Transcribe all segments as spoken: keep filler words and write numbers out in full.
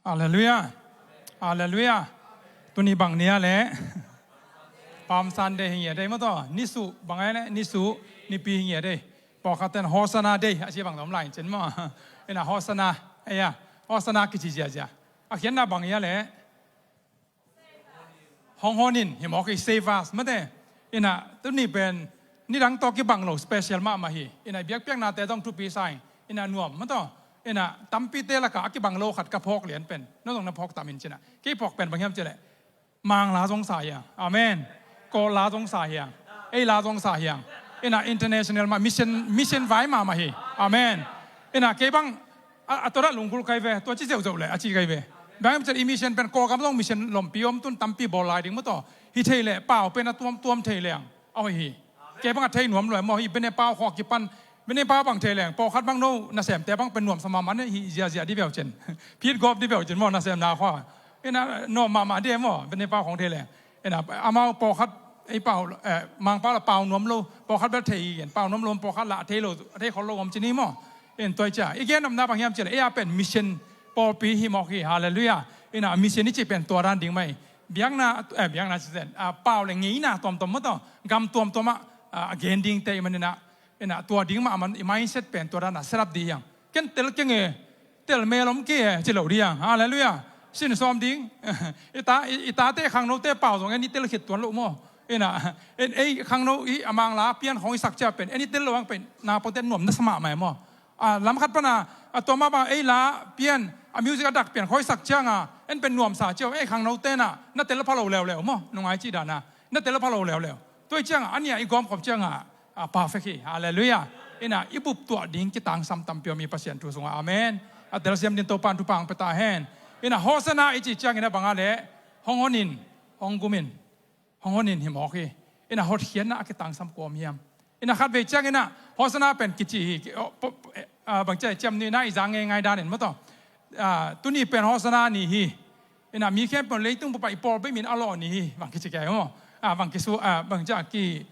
Halleluiah. Halleluiah. Tuni bang ni a le Palm Sunday hi ngia dei maw taw. Nisuh bang a le nisuh nipi hi ngia dei. Pawlkhat ten Hosanna dei a ci bang om lai cin maw. Ina Hosanna, eia, Hosanna kici ziazia. A khiatna bang hi a le hong hon in hi mawk hi, save us mate. Ina tuni pen nidang tawh kibang lo special mahmah hi. Ina biakpiaknate dong thupi sa ing. Ina nuam maw taw. Ina tampite lakah a kibang lo khat ka phawk lian pen no dong na phawk tam in cina. Kei phawk pen bang hiam cileh Mang la zong sa hiang. Amen. Kawl la zong sa hiang. Ei la zong sa hiang. Ina international mah mission, mission vai mahmah hi. Amen. Ina kei bang a, a tua dah lunggulh kai ve, tua ci zeuhzeuh le a ci kai ve. Bang hiam cileh i mission pen Kawlgam zong mission lompi om tun tampi bawl lai ding maw taw. Hi thei le pau pen a tuamtuam thei leng a hoih hi. Kei bang a thei nuam luai maw, hi bene pau khawk kipan, bene pau bang thei leng pawlkhat bang no nasemte bang pen nuamsa mahmah ne hi ziazia di beuh cin. Phit gawp di beuh cin maw nasemna khua. Ina nuam mahmah di e maw, bene pau khawng thei leng. Ina amau pawlkhat ei pau, eh, Mang pau la pau nuam lo, pawlkhat bel thei hi gen, pau nuam lo, pawlkhat la a thei lo, a thei khol lo om cin hi maw. In tua i cia i gen omna bang hiam cileh ei a pen mission pawlpi hi mawk hi. Halleluiah. Ina mission i ci pen tua dan ding mai. Biakna, eh, biakna ci ten, ah, pau le ngeina tuamtuam maw taw, gam tuamtuam ah, ah, a gen dingte i man ina, ina tua ding mah a man i mindset pen tua dan a set up di hiang. Ken tel keng e, tel mel om kei e ci lo di hiang. Halleluiah. Sin sawm ding. I ta, i, i tate khangnote pau zong en i tel khit tuan lo maw. Ina en ei khangno i a Mang la pian khawng i sak cia pen en i tel lo ang pen napote nuam nasa mahmah e maw. A lam khat pana a tua mah bang ei la pian a music a dak pian khawng i sak cianga en pen nuamsa cia ei khangnote na na tel pha lo leuleu maw. Nungai ci dana na tel pha lo leuleu. Tua i cianga a nia i gawmkhop cianga a perfect hi. Halleluiah. Ina i bup tuah ding kitangsam tampi om hi Pasian thu sungah. Amen. A telsiam din Topan thupha ang pia ta hen. Ina Hosanna i ci ciang ina bang a le hong hon in, hong gum in, hong hon in hi mawk hi. Ina hotkhiatna a kitangsam kua om hiam. Ina khatvei ciang ina Hosanna pen kici hi, ki, oh, po, eh, ah, bang cia ciam ni na i zang ngei ngai dan in maw taw. Ah, tuni pen Hosanna ni hi. Ina mi khempeuh leitung bup ah i pawlpi min a lawh ni hi. Bang kici kei maw. Ah, bang kisu, ah, bang cia ki,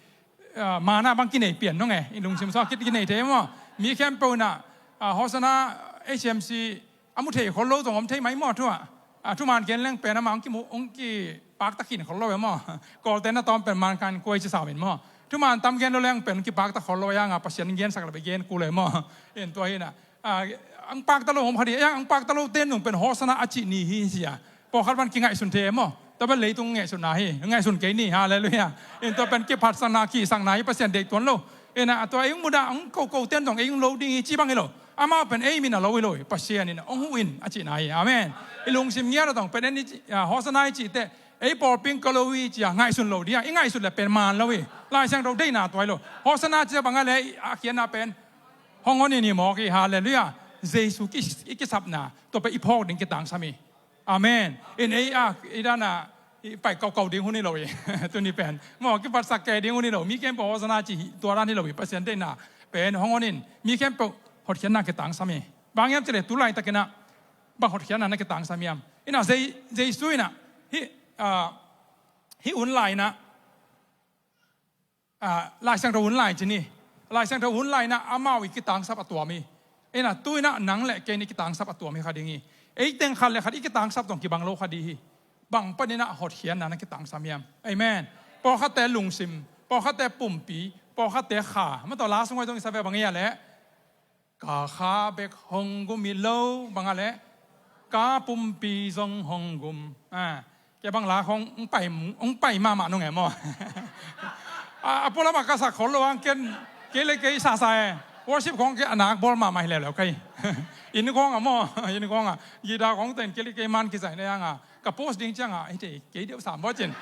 ah, mana bang kinei pian nong e. I lungsim sua kit kinei thei maw. Mi khempeuh ina, ah, Hosanna H M C a mu thei khol lo zong om thei mai maw thu ah. A thuman gen leng pen amah hong kimu, hong kipakta khin khol lo e maw. Kawlte na tawm pen man kan kuai ci sau in maw. Thuman tam gen lo leng pen hong kipakta khol lo e anga Pasian gensak lo be gen kul e maw. In tua hi na. A, ang pakta lo om kha di, ang pakta lo ten nung pen Hosanna a cih ni hi sia. Pawlkhat van kingaihsun thei e maw. Tua pen leitung ngaihsunna hi, ngaihsun kei ni, halleluiah. In tua pen kiphatsakna, kihsakna hi Pasian deih tuan lo. Ina tua ei hong mudah, hong koko ten zong ei hong lo ding hi ci bang hi lo. Amau pen ei min a lo hi lo hi. Pasian in hong huh in a cihna hi. Amen. I lungsim ngiat a tong pen en i ci, ah, Hosanna i cihte ei pawlpi in ka lo hi cia ngaihsun lo dia. I ngaihsun le pen man lo hi. Lai Siangtho deihna tua hi lo. Hosanna cia bang a le a khiatna pen hong hon in hi mawk hi. Halleluiah. Jesu ki, i kisapna tua pen i phawk ding kitangsam hi. Amen. In ei a, i dana i pai kaukau ding hun hi lo hi. Tuni pen maw kipatsak kei ding hun hi lo. Mi khempeuh Hosanna ci hi, tua dan hi lo hi. Pasian deihna pen hong hon in mi khempeuh hotkhiatna kitangsam hi. Bang hiam cileh tu laitak ina bang hotkhiatna na kitangsam hiam. Ina Jei, Jesu ina hi, ah, hi un lai ina Ah, Lai Siangtho hun lai ci ni. Lai Siangtho hun lai ina amau i kitangsap a tuam hi. Ina tu ina nang le kei ni kitangsap a tuam hi kha ding hi. Ei teng khat le khat i kitangsap tong kibang lo kha di hi. Bang pan ina hotkhiatna na kitangsam hiam. Amen. Pawlkhatte lungsim, pawlkhatte pumpi, pawlkhatte kha. Maw taw la sung hoi zong i sa ve bang hi a le. Ka kha bek hong gum hi lo bang a le ka pumpi zong hong gum. Ah, kei bang la khong hong pai, hong pai mahmah nung e maw. A, a pualam a ka sak khol lo ang ken kei le kei sasa e. Worship khong kei a nak bawl mahmah hi leuleu kei. Inn khong a maw, inn khong a. Guitar khong ten kei le kei man kizai ne ang a. Ka post ding ciang a, hite kei deuh sam bawl cin.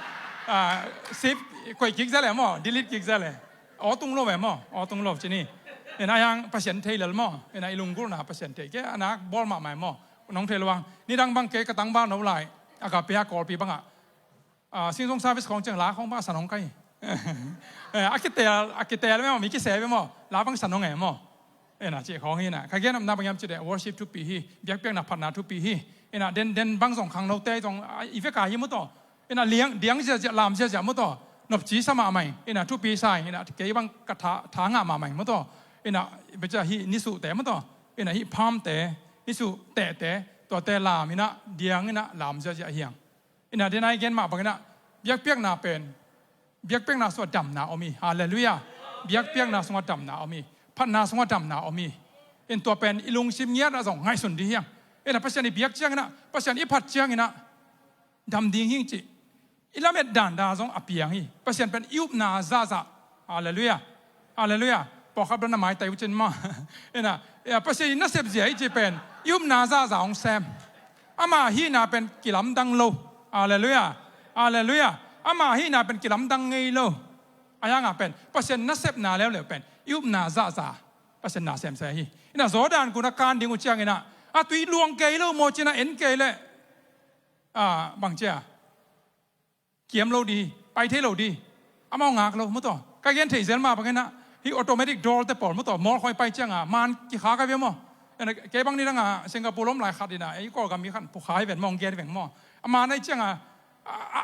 Ah, save koih kik zale maw, delete kik zale. Aw tung lo ve maw, aw tung lo ci ni. Ina yang Pasian thei lel maw, ina i lunggulhna Pasian thei. Kei a nak bawl mahmah maw, nong thei lo ang. Nidang bang kei ka tangval no lai, a ka pia Kawlpi bangah. Ah, singzong service khong ciang la khong bang a sa nong kai. Eh, a kitel, a kitel ve maw, mi kise ve maw, la bang sa nong e maw. Ina ci khong hi na. Ka gen omna bang hiam ci de worship thupi hi, biakpiakna phatna thupi hi. Ina den, den bang zong khangnote zong, ah, i veka hi maw taw. Ina liang, diang ziazia, lam ziazia maw taw. Nopci sa mahmah ing. Ina thupi sa ing. Ina kei bang ka tha, tha ngah mahmah ing maw taw. Ina beca hi nisuhte maw taw. Ina hi phamte, nisuh tehte. Tuate lam inah, diang inah, lam ziazia hiang. Inah, denai gen mah bang inah, biakpiakna pen, biakpiakna sungah damna om hi. Halleluiah. Biakpiakna sungah damna om hi. Phatna sungah damna om hi. In tua pen i lungsim ngiat ah zong ngaihsun dih hiang. Inah Pasian i biak ciang inah, Pasian i phat ciang inah, dam ding hing cih i lamet danda zong a piang hi. Pasian pen i upna zahzah. Halleluiah. Halleluiah. Pawlkhat bel na maitai uh cin maw? Inah, Pasian i nasep zia i cih pen i upna zahzah hong sem. Ama hihna pen kilamdang lo. Halleluiah. Halleluiah. Ama hihna pen kilamdang ngei lo. A hiangah pen Pasian nasepna leuleu pen i upna zahzah Pasian na semsem hi. Inah Jordan gun a kan ding uh ciang inah, a tui luang kei lo maw, ci-in a en kei leh, a, bang cia, kiam lo dih, pai thei lo dih. Amau ngak lo maw taw. Ka gen thei zel mah bang inah, hih automatic door te pawl maw taw, mall khawng i pai ciangah man kikha ka ve maw. Inah kei bang nidangah Singapore om lai khat inah, ei Kawlgam mi khat pukha hi ven maw, hong gen hi veng maw. A man ahi ciangah, a, a,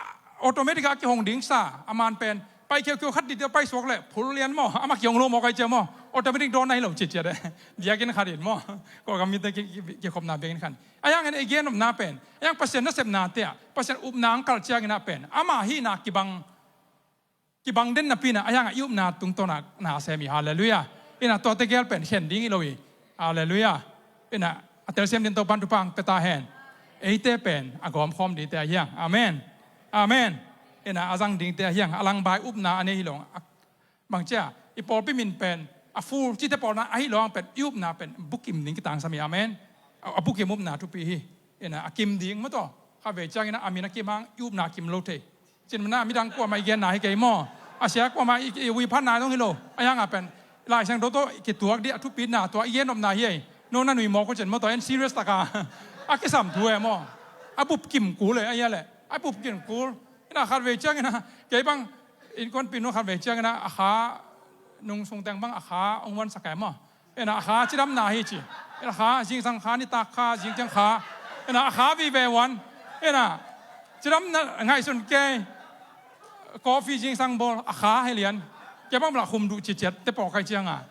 automatic ah a kihong ding sa, a man pen pai khiaukheu khat dih te pai suak leh phul lian maw, amah kihong lo maw, kai cia maw, automatic door na hi lo ciciat eh. Biakinn khat in maw, Kawlgam mite ki, ki, kikhopna biakinn khat. A hiangin i gen nopna pen, a hiang Pasian nasepnate ah Pasian upna ang kalh ciang inah pen, ama hihna kibang, kibang den napi inah, a hiangah i upna tungtawn ah na sem hi. Halleluiah. Inah tuate gel pen khen ding hi lo hi. Halleluiah. Inah a telsiam din Topan thupha pia ta hen. Eite pen a gawmkhawm dingte a hiang. Amen. Amen. Inah a zang dingte a hiang. A langbai upna a nei hi lo. A, bang cia, i pawlpi min pen a full cite pawlna ahi lo ang pen i upna pen bukim ding kitangsam hi. Amen. A, a bukim upna thupi hi. Inah a kim ding maw taw. Khatvei ciang inah a min a kim hang i upna kim lo thei. Cin mana midang kuamah i genna hi kei maw. A sia kuamah i, i, i ui phatna dong hi lo. A hiangah pen Lai Siangtho tawh kituak dih a thupitna tua i gen nopna hi ei. No na nui mawk uh cin maw taw, en serious taka. A kisam thu e maw. A bupkim kul e, a hia leh. A bupkim kul. Inah khatvei ciang inah, kei bang, innkuanpih nu khatvei ciang inah, a kha nung sungteng bang a kha hong huansak e maw. Inah a kha cidamna hi ci. Inah a kha, zingsang kha, nitak kha, zingciang kha. Inah a kha vive huan. Inah cidamna ngaihsun kei. Coffee zingsang bawl, a kha hi lian. Kei bang bel a khum duh ciciat te pawlkhat cianga.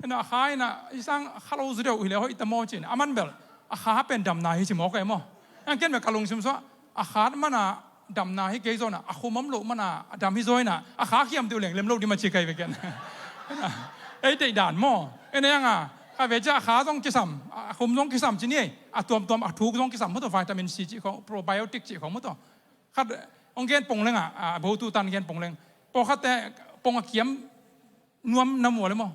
Inah a kha inah, i sang kha lo zu deuh hi leh hoih ta maw cin. A man bel, a kha pen damna hi ci mawk e maw. Ang ken bel ka lungsim suah, a khat mana damna hi kei zaw inah, a khum om loh mana a dam hi zaw inah, a kha khiam deuh leng lem lo ding mah ci kei ve ken. Ei deih dan maw. Ei neng a, khatvei cia a kha zong kisam, a khum zong kisam ci ni ei. A tuamtuam a thuk zong kisam maw taw, vitamin C cih khong, probiotic cih khong maw taw. Khat, hong gen pong leng a, a, bo tu tan gen pong leng. Pawlkhatte pong a kiam nuam na mu a le maw?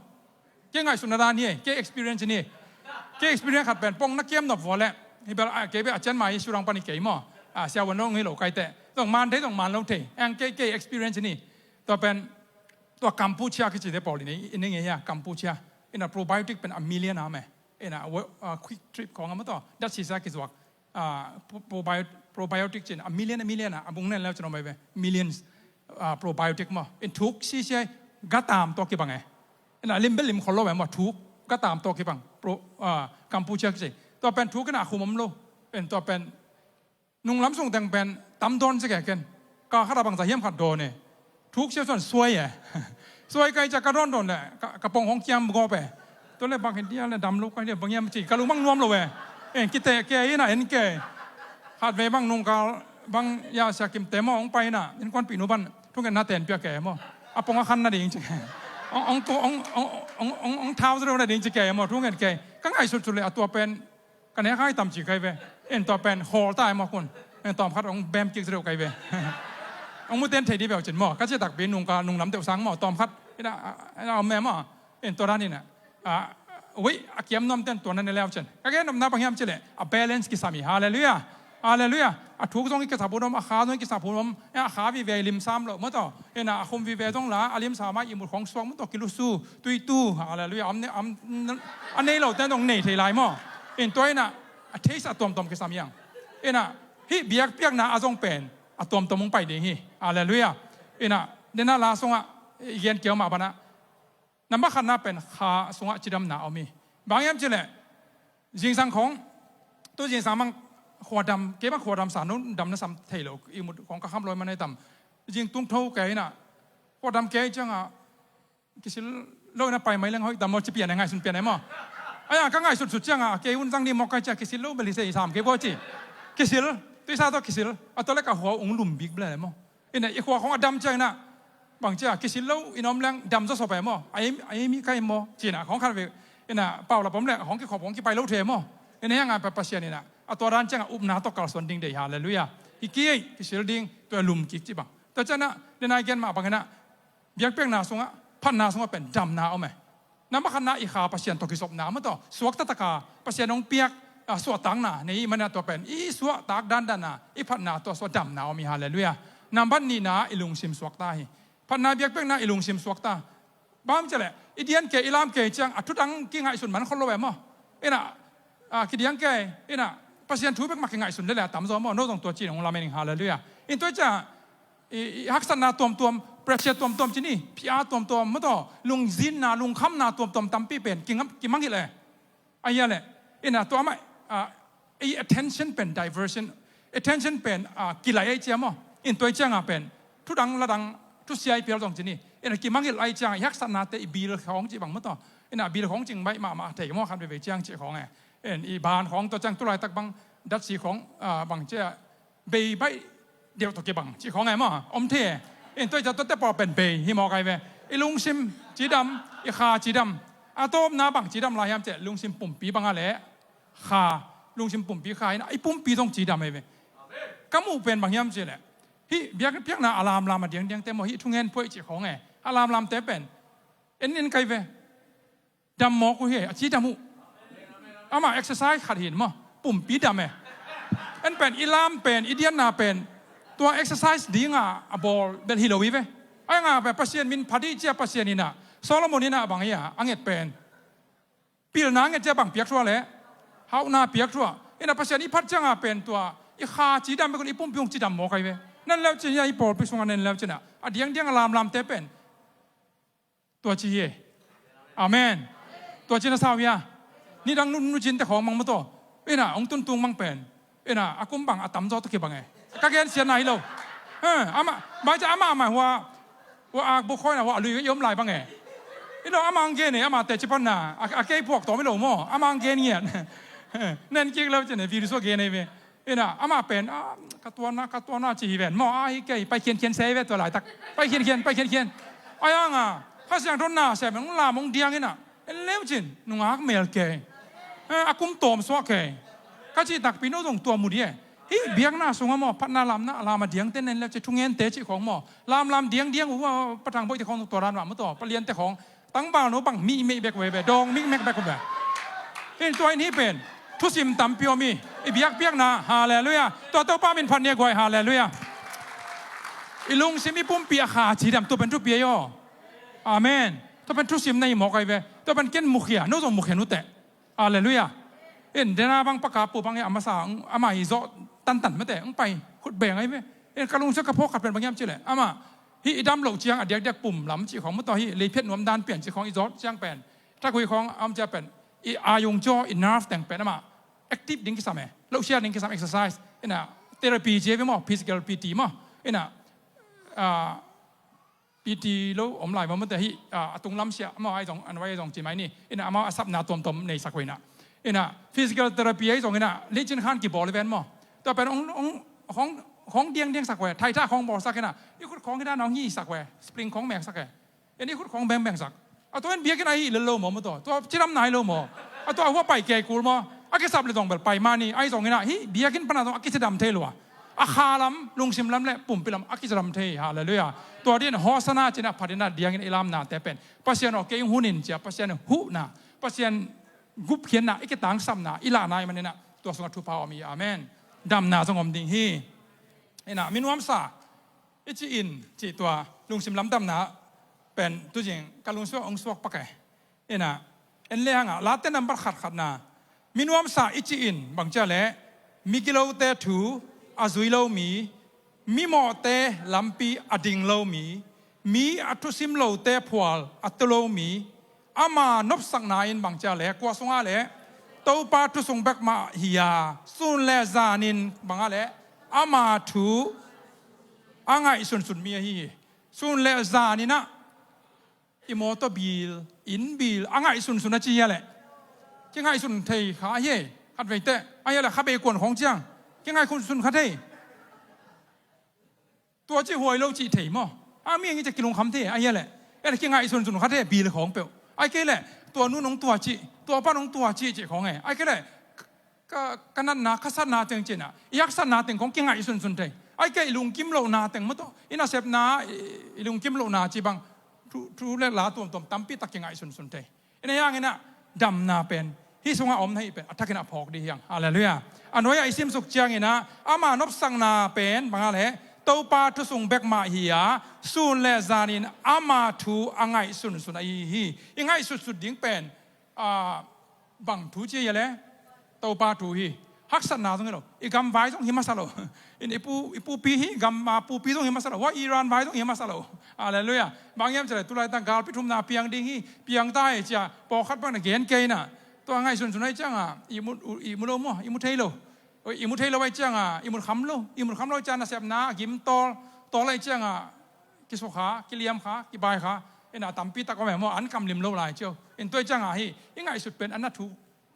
Kei ngaihsutna dan hi e, kei experience ni e. Kei experience khat pen pong na kiam nop vua leh, hi bel, a, kei bel a cian mai hi sudang pan hi kei maw. A, siavuan lo hi lo kaite. Zong man thei, zong man lo thei. Eng kei, kei experience ni. Tua pen, tua Kampuchea kici te pawl in, in ngei hia, Kampuchea. Inah probiotic pen a million a me. Inah, a, Quick Trip khong a maw taw. Dat sisa kizuak. A, pro-, probio-, probiotic cin, a million, a million a, a bung nen leu cin om ai ve. Millions, a, probiotic maw. In thuk sisia, gatam tawh kibang e. Inah lim bel lim khol lo e maw, thuk, gatam tawh kibang. Pro-, a, Kampuchea kici. Tua pen thuk inah a khum om lo. In tua pen, nunglam sungteng pen, tam dawn ci kei ken. Ka khat a bangza hiam khat dawn e. Thuk sia suan suai e. Suai kai cia ka dawn dawn leh, ka, ka pong hong kiam gawp e. Tua leh bang hi dia leh dam lo kai dia bang hiam ci, ka lung bang nuam lo e. En kite kei inah en kei. Khatvei bang nungkal bang ya sia kimte maw hong pai inah, innkuanpih nu pan, thungetna ten piak kei maw. A pong a khan nading ci kei. Hong, hong tu, hong, hong, hong, hong, hong thau zero nading ci kei maw, thunget kei. Ka ngaihsut sut leh a tua pen, ka nek hai tam ci kai ve. En tua pen, hawl ta e maw kun. En tawm khat hong bem kik zero kai ve. Hong mu ten thei di beuh cin maw. Ka ci takpi nungka, nunglam deuh sang maw. Tawm khat, inah, inah om me maw. En tua dan inah. A, wei, a kiam nuam ten tua na ne leu cin. Ka gen nopna bang hiam ci leh. A balance kisam hi. Halleluiah. Halleluiah. A thuk zong i kisap hun om, a kha zong i kisap hun om. A kha vive lim sam lo maw taw. Inah a khum vive zong la, a lim sam a ihmut khong suak maw taw, kilusu, tuitu, halleluiah, am ne, am, a nei lo ten zong nei thei lai maw. In tua inah, a taste a tuamtuam kisam hiang. Inah, hih biakpiakna a zong pen, a tuamtuam hong pai ding hi. Halleluiah. Inah, dena la sungah, i gen kiau mah banah. Number khatna pen kha sungah cidamna om hi. Bang hiam ci leh, zingsang khong, tu zingsang bang khuadam, kei bang khuadam sa, nu dam na sam thei lo, ihmut khong ka kham lawi man ei tam. Zing tung tho kei inah, khuadam kei ciangah, kisil lo inah pai mai leng hoih tam maw, ci pian e, ngaihsun pian e maw. Ahi a ka ngaihsutsut ciangah kei hun zang ni mawk kai ciah kisil lo bel hi se i sam kei bua ci. Kisil, tuisa tawh kisil. A tua le ka hua ung lum bik bel le maw. Ina i khua khong a dam ciang ina bang cia kisil lo in om leng dam zawsaw pai maw? A ei mi kai maw? Cina khong khat ve ina pau la pom leng khong kikhop khong kipai lo thei maw? Ina hianga pa Pasian ina a tua dan cianga upna tawh kalsuan ding dei, halleluiah. Hi kiei kisil ding tua lum kik ci bang. Tua ciana nina gen mah bang ina biakpiakna sungah phatna sungah pen damna om e. Nambat khatna i kha Pasian tawh kisopna maw tawh suakta taka Pasian hong piak suahtakna nei mana tua pen i suahtak dandanna i phatna tua suah damna om hi, halleluiah. Nambat nihna i lungsim suakta hi. Phatna biakpiakna i lungsim suakta. Bang ci leh i dian kei i lam kei ciang a thudang kingaihsun man khol lo e maw? Ina kidiang kei ina Pasian thu bek mah kingaihsun lele a tamzaw maw? No zong tua ci in hong lamen ing, halleluiah. In tua ciang i haksatna tuamtuam, pressure tuamtuam ci ni, pia tuamtuam maw tawh lungzinna lungkhamna tuamtuam tampi pen kimangngilh e. Ahi a leh ina tua mah i attention pen diversion, attention pen kilai ahi cia maw? In tua cianga pen thudang ladang thusia i pial zong ci ni, ina kimangngilh ahi cianga i haksatnate i bil khawng ci bang maw tawh. Ina bil khawng cing baih mahmah thei maw khan veve ciang ci khawng e. In i ban khawng tua ciang tulaitak bang datsi khawng bang cia bei baih deuh tawh kibang ci khawng e maw? Om thei e. In tua i ca tuate pawl pen bei hi mawk ai ve. I lungsim cidam, i kha cidam. A tawpna bang cidam lai hiam cih lungsim pumpi banga le kha, lungsim pumpi kha ina i pumpi zong cidam ai ve. Ka muh pen bang hiam cih leh hih biakpiakna a lamlam a diangdiangte maw, hih thungen phuai ci khawng e. A lamlamte pen en en kai ve. Dam mawk uh hi a ci dam uh. Amah exercise khat hin maw, pumpi dam e. En pen i lam pen i dianna pen tua exercise dinga a bawl bel hi lo hi ve. Ahi nga pen Pasian min phat hi cia Pasian ina Solomon ina bang hi a a nget pen pilna a nget cia bang piak thua le hauhna piak thua. Ina Pasian i phat cianga pen tua i kha ci dam bek un i pumpi hong ci dam mawk ai ve. Nen leu cin ia i pawlpi sunga nen leu cina a diangdiang a lamlamte pen tua ci hi. Amen. Tua ci na sau hia. Nidang nu cinte khawng mang maw tawh ina hong tuntung mang pen ina a kum bang a tamzaw tawh kibang e. Ka gen siatna hi lo. Amah bai ca amah amah hua hua akbuk khawina hua a lui i om lai bang e. I lo amah ang gen e, amah teci panna a kei phuak tawm i lo maw, amah ang gen ngiat. Nen kik lo cin e, video suah gen e ve. Ina amah pen ka tuanna ka tuanna ci hi ven maw, a hi kei pai khiankhian se hi ve tua laitak. Pai khiankhian pai khiankhian. Ai anga Kha Siangtho na sem hong lam hong diang ina en leu cin nungak mel kei. A kum tawm suah kei ka cih takpi no zong tua mu di e. Hih biakna sungah maw phatna lamna lam a diangte nen leu cin thungente cih khawng maw lamlam diangdiang uh a patang boih te khawng tua dan mah maw tawh paliante khawng Tangval no bang mihmeh bek uh hi ve, dawng mihmeh bek uh hi ve. Hih tua in hih pen thusim tampi om hi. I biakpiakna, halleluiah. Tua Topa min phat ni a guai, halleluiah. I lungsim i pumpi a kha cidam tua pen thupi ahi aw. Amen. Tua pen thusim na hi mawk ahi ve. Tua pen ken mukhia, no zong mukhia nuteh. Halleluiah. In dena bang paka pu bang hi a masa ama hi zawh tantan mate hong pai khut beng ahi ve. In ka lungsia ka phawk khat pen bang hiam cileh ama hih i dam loh ciang a diakdiak pum lam cih khawng mataw hih leiphiat nuam dan pian cih khawng i zawt ciang pen thakhui khawng a om cia pen i ayung caw i nerve teng pen ama active ding kisam e. Lohsia ding kisam exercise ina therapy ci ve maw, physical P T maw ina Piti lo om lai maw mate hih a tung lam siah maw ai zong an vai ai zong ci mai ni. Ina amau a sapna tuamtuam nei sak uh ina. Ina physical therapy ai zong ina licin khan kibawl i ven maw? Tua pen ong ong hong hong diang diang sak uh e. Thaitha khong bawl sak ina i khut khong ina nong hi sak uh e. Spring khong mek sak e. Ina i khut khong beng beng sak. A tua in biakinn ai hi lel lo maw maw tua tua cidam nai lo maw? A tua a hua pai kei kul maw? A kisap le zong bel pai mah ni ai zong ina hih biakinn pana zong a kicidam thei lua. A kha lam, lungsim lam le pumpi lam a kicidam thei. Halleluiah. Tua din Hosanna cina phatina diangin i lamnate pen Pasian aw kei hunin cia Pasian huhna, Pasian gupkhiatna, i kitangsapna i lahna i manina tua sungah thupha om hi. Amen. Damna zong om ding hi. Ina minuamsa i ci in cih tua lungsim lam damna pen tuzing ka lungsuak ong suak pak e. Ina en le hanga late nambat khatkhatna minuamsa i ci in bangcia le migilote thu a zui lo mi, mimawhte lampi a ding lo mi, mi a thusim lote phual a tu lo mi, ama nopsakna in bangcia le kua sunga le Topa thusung bek mah hi-a sun le zanin banga le ama thu a ngaihsunsun mi ahi hi. Sun le zaninah i mawtaw bil, inn bil a ngaihsunsun a ci hia leh kingaihsun thei kha hi. Khat veite ahi a le kha bei kuan khawng ciang kingaihsun kha thei. Tua cih huai lo cih thei maw? A mi ang i cih kilungkham thei ahi a le. E le kingaihsun sun kha thei bil khawng peuh. Ai kei le tua nu nong tua cih, tua pa nong tua cih cih khawng e. Ai kei le ka, ka natna, ka satna teng cihna, i haksatna teng khawng kingaihsun sun thei. Ai kei i lungkim lohna teng maw tawh, i nasepna, i, i lungkim lohna cih bang thu, thu le la tuamtuam tampi tak kingaihsun sun thei. Ina hiang ina damna pen hih sungah a om na hih pen a thakin a phawk dih hiang. Halleluiah. A nuai-ah i simsuk ciang ina ama nopsakna pen banga le Topa thu sung bek mah hi a, sun le zanin ama thu a ngaihsunsun ahi hi. I ngaihsutsut ding pen, a, bang thu ci a le Topa thu hi. Haksatna zong hi lo. I gamvai zong hi masa lo. In i pu, i pupi hi gam, a, pupi zong hi masa lo. Hua Iran vai zong hi masa lo. Halleluiah. Bang hiam cih le tulaitak galpi thumna piang ding hi. Piang ta hi cia pawlkhat bang na gen kei na. Tua ngaihsunsun ahi cianga i mu, i mu lo maw, i mu thei lo. I mu thei lo ahi cianga i mu kham lo. I mu kham lo cianga nasepna a gim tawl, tawl ahi cianga kisukha, kiliamkha, kibaikha. Ina tampi tak om e maw, an kam lim lo lai cio. In tua ahi cianga hi i ngaihsut pen a na thu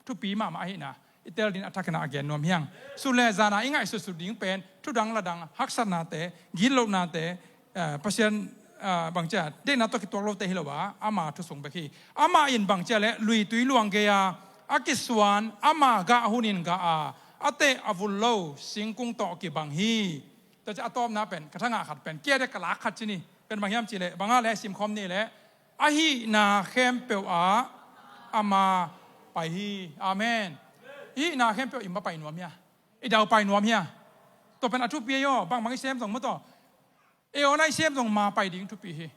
thupi mahmah ahihna i tel ding a thakin a gen nuam hiang. Sun le zana i ngaihsutsut ding pen thudang ladang, haksatnate, gitlohnate, eh, Pasian, eh, bangcia deihna tawh kituak lote hi lo a, ama thu sung bek hi. Amah in bangcia le luitui luang gei-a a kisuan, ama gah hunin gah a, a teh a vul lo singkung tawh kibang hi. Tua cia a tawpna pen ka thangah khat pen kia dek ka lak khat ci ni. Pen bang hiam cih le banga le simkhawm ni le, a hihna khempeuh ah ama pai hi. Amen. I hihna khempeuh i ma pai nuam hia? I dau pai nuam hia? Tua pen a thupi ahi aw. Bangbang i sem zong maw tawh, e aw na i sem zong ma pai ding thupi hi.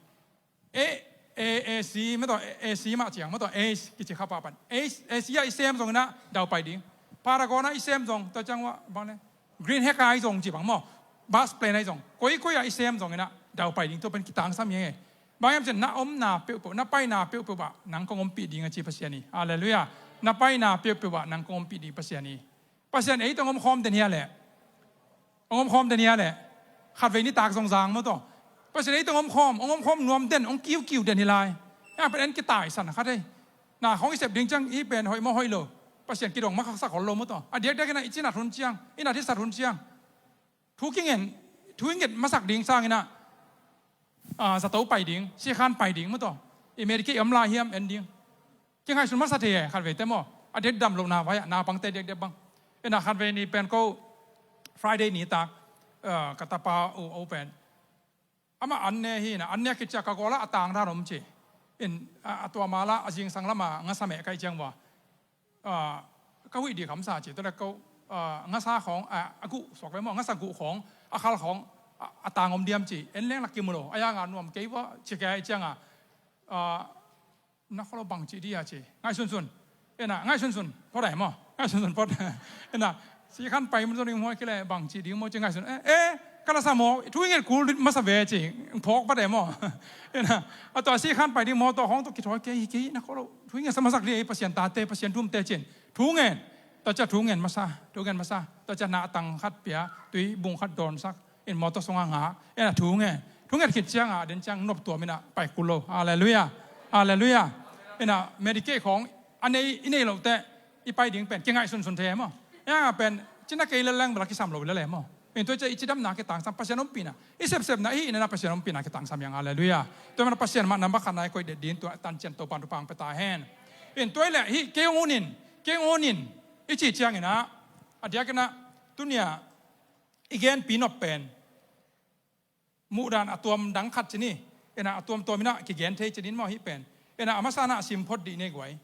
E, e, AC maw tawh, e, AC mah ciang maw tawh, AC kici kha papan. AC, AC ah i sem zong ina dau pai ding. Paragon ah i sem zong tua ciang ua bang le Green Hack ah i zong ci bang maw, bus plane ah i zong, koikoi ah i sem zong ina dau pai ding. Tua pen kitangsam hi e. Bang hiam cih na omna peuhpeuh, na paina peuhpeuh ah nang kong ompih ding a ci Pasian hi. Halleluiah. Na paina peuhpeuh ah nang kong ompih ding Pasian hi. Pasian ei tawh hong omkhawm den hia leh? Hong omkhawm den hia leh? Khatvei nitak zong zang maw tawh, Pasian ei tawh hong omkhawm, hong omkhawm nuam den, hong kiukiu den hi lai. Hiang pen en kitaisan khat ei. Na khawng i sep ding ciang hih pen hoih maw hoih lo, Pasian kidong makhaksak hol lo maw tawh. A diakdiak ina i cinat hun ciang, i nat hi sat hun ciang thu kingen, thu i nget masak ding sang ina, a, zato pai ding, sikhan pai ding maw tawh. I Medicaid i om lai hiam en ding. Kingaihsun masa thei e, khatvei te maw. A diak dam lohna vai-ah naupangte diakdiak bang. Ina khatvei ni pen ko Friday ni tak, a, ka tapa u, u pen ama an ne hi ina, an ne khit ciang ka gawlah a tang dan om ci. In, a, a tua mala a zingsang lama ngasa meh ka hih ciang ua, a, ka huih dih khamsa ci. Tua le ko, a, ngasa khawng, a, a guh suak ve maw, ngasa guh khawng, a khal khawng, a, a tang om diam ci. En leng lak kimu lo, a yanga nuam kei ua ci kei a hih cianga, a, na kholo bang ci dia ci. Ngaihsunsun. Ina, ngaihsunsun phot ai maw. Ngaihsunsun phot. Ina, sikhan pai mun zong ding maw kile bang ci ding maw ci ngaihsun. E, e, ka la sa maw, thu i nget kul masa ve ci. Phawk pat e maw. Ina, a tua sikhan pai ding maw, tua khawng tua kithawi kei, kei na kholo. Thu i nget sa masak ding ei, Pasian tate, Pasian thumte cin. Thu ngen. Tua cia thu ngen masa, thu ngen masa. Tua cia na tang khat pia, tui bung khat dawnsak. In mawtaw sungah ngah, ina thu ngen. Thu nget khit ciangah, den ciang nop tuam ina pai kul lo. Halleluiah. Halleluiah. Ina Medicaid khawng a nei, i nei lote, i pai ding pen kingaihsunsun thei e maw. Hiangah pen cina kei leleng bala kisam lo lele maw. In tua cia i cidamna kitangsam, Pasian ompihna, i sepsepna, i hihna Pasian ompihna kitangsam hiang. Halleluiah. Tua mana Pasian mah namba khatna i koih det din tua tancian Topan thupha hong pia ta hen. In tua i le hih kei hong hunin, kei hong hunin i cih ciangin ah, a diakin ah, tunia i genpi nop pen muhdan a tuam dang khat ci ni. Ina a tuamtuam ina kigen thei ci ni maw hih pen. Ina a masa na a sim phot dih nei guai.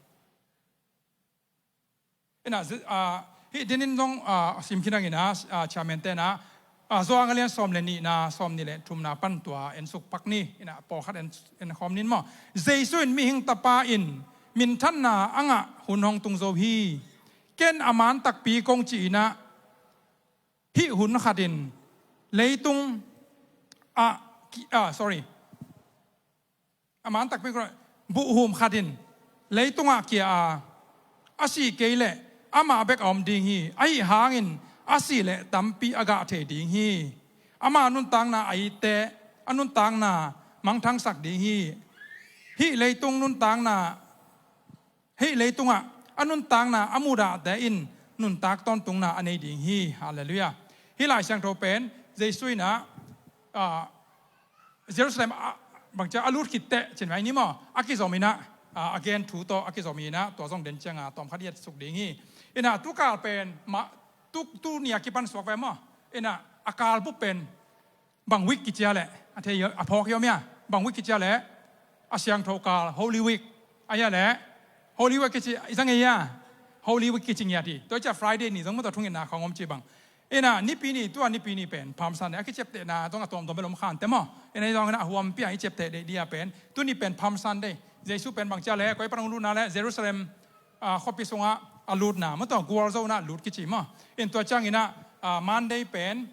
Ina zi-, a, hih dinin zong, a, sim khinang ina, a, chairman te na, a, Zuang a lian sawm le nihna, sawm nih le thumna pan tua en suk pak ni. Ina pawlkhat en, en khawm nin maw. Jesu in mihing tapa in minthanna a ngah hun hong tung zo hi. Ken a man takpi kong ci ina, hih hun khatin leitung ah ki-, ah, sorry. A man takpi kong, buhhum khatin leitungah kia a, a sih kei leh amah bek a om ding hi. Ahi hangin a sih leh tampi a gah thei ding hi. Ama nuntakna a itte a nuntakna mangthangsak ding hi. Hih leitung nuntakna hih leitungah a nuntakna a mudahte in nuntak tawntungna a nei ding hi. Halleluiah. Hih Lai Siangtho pen Jesu in ah, ah, Jerusalem ah, bangcia a lut khit teh cin mai ni maw, a kizom in ah, ah, a gen thu tawh a kizom in ah, tua zong den cianga tawmkhat i et suk ding hi. In ah tukal pen mah, tu, tuni a kipan suak ve maw. In ah a kal bup pen bang week kici a leh, a thei a phawk hi om hia? Bang week kici a leh, a siangtho kal, Holy Week. A hia leh, Holy Week kici i zang ei hia? Holy Week kici ngiat hi. Tua i cia Friday ni zong maw, tua thungetna khawng om ci bang. In ah Nipi ni, tua Nipi ni pen Palm Sunday, a kiciaptehna zong a tuamtuam bel om khante maw. In ah i zong in ah a huampi a i ciapteh deih dih a pen, tuni pen Palm Sunday. Jesu pen bangcia leh, koi pan hong lutna leh, Jerusalem, ah, khuapi sungah a lutna maw, tua gualzona lut kici maw. In tua ciangin ah, ah, Monday pen,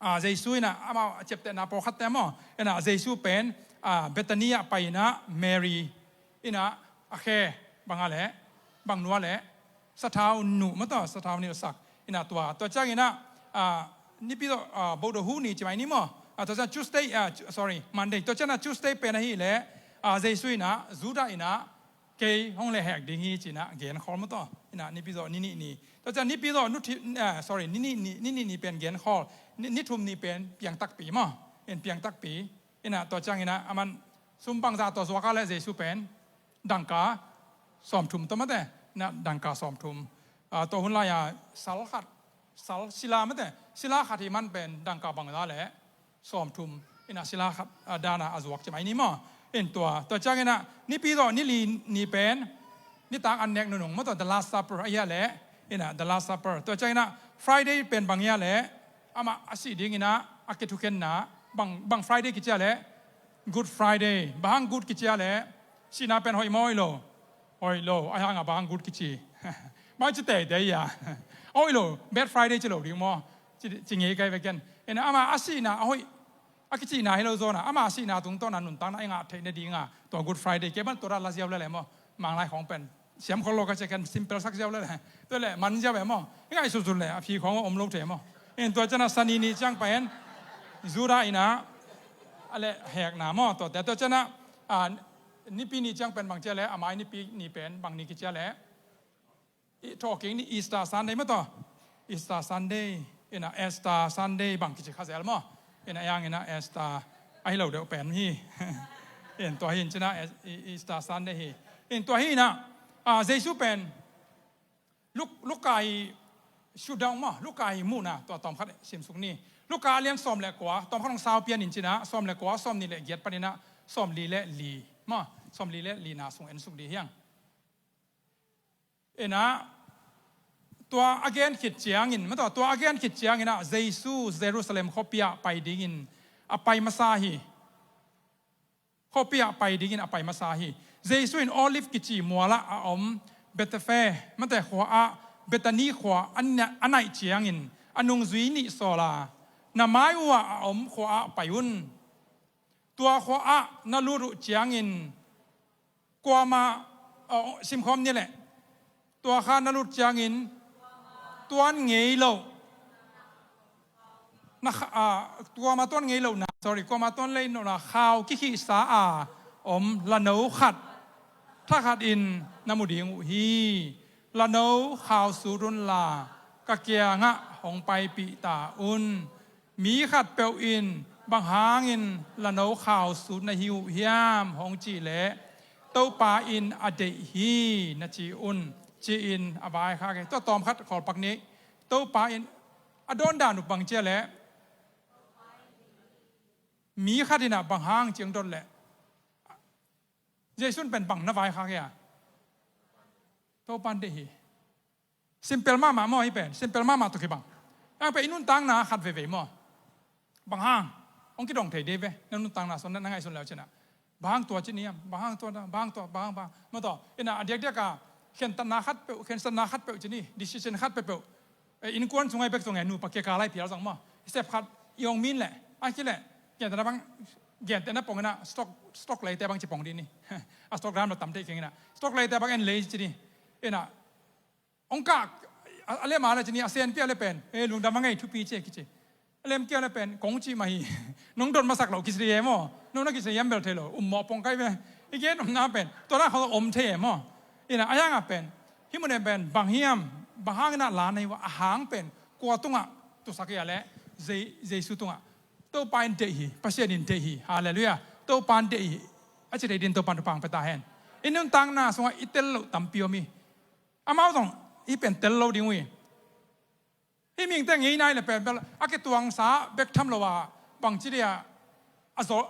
ah, Jesu in ah amau a ciaptehna pawlkhatte maw. In ah Jesu pen, ah, Bethany ah pai in ah Mary in ah a khe bang a leh, bang nu a leh, sathau nuh maw, tua sathau nih sak. In ah tua, tua ciangin ah, ah, Nipi tawh, ah, Bodhhu ni ci mai ni maw. Ah, tua ciang Tuesday, ah, Tu-, sorry, Monday. Tua ciang ah Tuesday pen ahih leh, ah, Jesu in ah Judah in ah kei hong lehhek ding hi ci-in ah genkhawl maw, tua in ah Nipi zawh ni nih ni. Tua ciang Nipi zawh nu thi-, ah, sorry, ni nih ni, ni nih ni pen genkhawl, ni, ni thum ni pen piang takpi maw. In piang takpi. In ah tua ciangin ah aman sum bangzah tawh zuak a leh Jesu pen dangka sawmthum tawh maw te. In ah dangka sawmthum. Ah, tua hun lai-a sal khat, sal sila maw te, sila khat hi man pen dangka bangzah leh sawmthum in ah sila khat, ah, dan a a zuak ci mai ni maw. In tua, tua ciangin ah Nipi zawh ni li ni pen nitak an nek nunung maw, tua The Last Supper a hia leh. In ah The Last Supper. Tua ciangin ah Friday pen bang hia leh, amah a sih dingin ah a kithukhenna. Bang, bang Friday kici a leh, Good Friday. Bang hang good kici a leh, sihna pen hoih maw hoih lo? Hoih lo. A hang ah bang hang good kici? Bang ci teitei hia? Hoih lo, Bad Friday ci lo ding maw? Ci, ci ngei kai ve ken. In ah amah a sihna a hoih, a kicihna hi lo zawn ah, amah sihna tungtawn a nuntakna i ngah theih nading a, tua Good Friday kei bang tua dan la ziau lel e maw. Manglai khawng pen siam khol lo ka ci a, ken simple sak ziau lel e. Tua leh man ziau e maw. I ngaihsutsut leh a phi khawng om lo thei maw. In tua ciang ah Sani ni ciang pen Judah in ah a lehhekna maw, tuate. Tua ciang ah, ah, Nipi ni ciang pen bang ci a leh, a mai Nipi ni pen bang ni kici a leh, i thawhkik ni Easter Sunday maw, tua Easter Sunday. In ah Easter Sunday bang kici kha zel maw. In ah a hang in ah Easter ahi lo deuh pen hi. In tua hi in ci-in ah Es-, E-, Easter Sunday hi. In tua hi in ah, ah, Jesu pen Luk-, Luka i shutdown maw, Luka i muhna tua tawmkhat sim suk ni. Luka a lian sawm le kua, tawmkhat hong sau pian in ci-in ah, sawm le kua, sawm nih le giat panin ah sawm li le li maw, sawm li le lina sung en suk dih hiang. In ah, tua a gen khit ciangin, maw tua, tua a gen khit ciangin ah, Jesu Jerusalem khuapi ah pai dingin a pai masa hi. Khuapi ah pai dingin a pai masa hi. Jesu in Olive kici mual ah a om Bethphage, maw te, khua ah, Bethany khua a na-, a naih ciangin a nungzui nih sawl a, na mai uh ah a om khua ah pai un. Tua khua ah na lut uh ciangin kuamah, oh, simkhawm ni leh. Tua kha na lut ciangin tuan ngei loh na kha-, ah, kuamah tuan ngei lohna, sorry, kuamah tuan lei lohna khau kikhihsa a om lano khat thakhat in na mu ding uh hi. Lano khau sut unla ka kiangah hong paipih ta un. Mi khatpeuh in, "Bang hangin lano khau sut na hi uh hiam?" hong cih leh, "Topa in a deih hi," na ci un, ci-in a vaikhak hi. Tua tawmkhat khawlpak ni. Topa in a dawndan uh bang ci a leh, mi khat in ah bang hang ci hong dot leh, Jesu in pen bang na vaikhak hia? Topa in deih hi. Simple mahmah maw hih pen? Simple mahmah tawh kibang. Ang pen i nuntakna khat veivei maw? Bang hang? Hong kidong thei dih ve. Na nuntakna sung na ngaihsun le uh cin ah, bang hang tua ci ni hiam? Bang hang tua, bang hang tua, bang hang, bang hang? Maw tua, in ah a diakdiak a khentatna khatpeuh, khentatna khatpeuh ci ni, decision khat peuhpeuh. Eh, innkuan sung ah bek zong e, nupa kikal ah phial zong maw, step khat i hong min leh, a kei leh, gentehna bang, gentehna pongin ah stock, stock leite bang ci pong dih ni. A stock dam lo tam thei keng in ah, stock leite bang en lei ci ni. In ah hong kah, a, a lem a leh ci ni, a senpi a leh pen, "Eh, lungdam a ngei, thupi ci e," kici. A lem kei a leh pen, "Kong cih mah hi. Nong dot masak loh kici e maw. Nong na kici hiam bel thei lo, um mawh pong kai ve." I gen omna pen tua dan khawng om thei e maw. In ah a hang ah pen Hih mun in pen bang hiam, bang hangin ah la nei uh a, a hang pen kua tungah tusak hiam cih leh, Je- Jesu tungah. Topa in deih hi, Pasian in deih hi. Halleluiah. Topa in deih hi. A ci thei dingin Topa in thupha pia ta hen. I nuntakna sungah i tel loh tampi om hi. Amau zong hih pen tel lo ding uh hi. Hih mihingte ngei nai leh pen bel a kituangsa bek tham lo a, bangci dia a zol,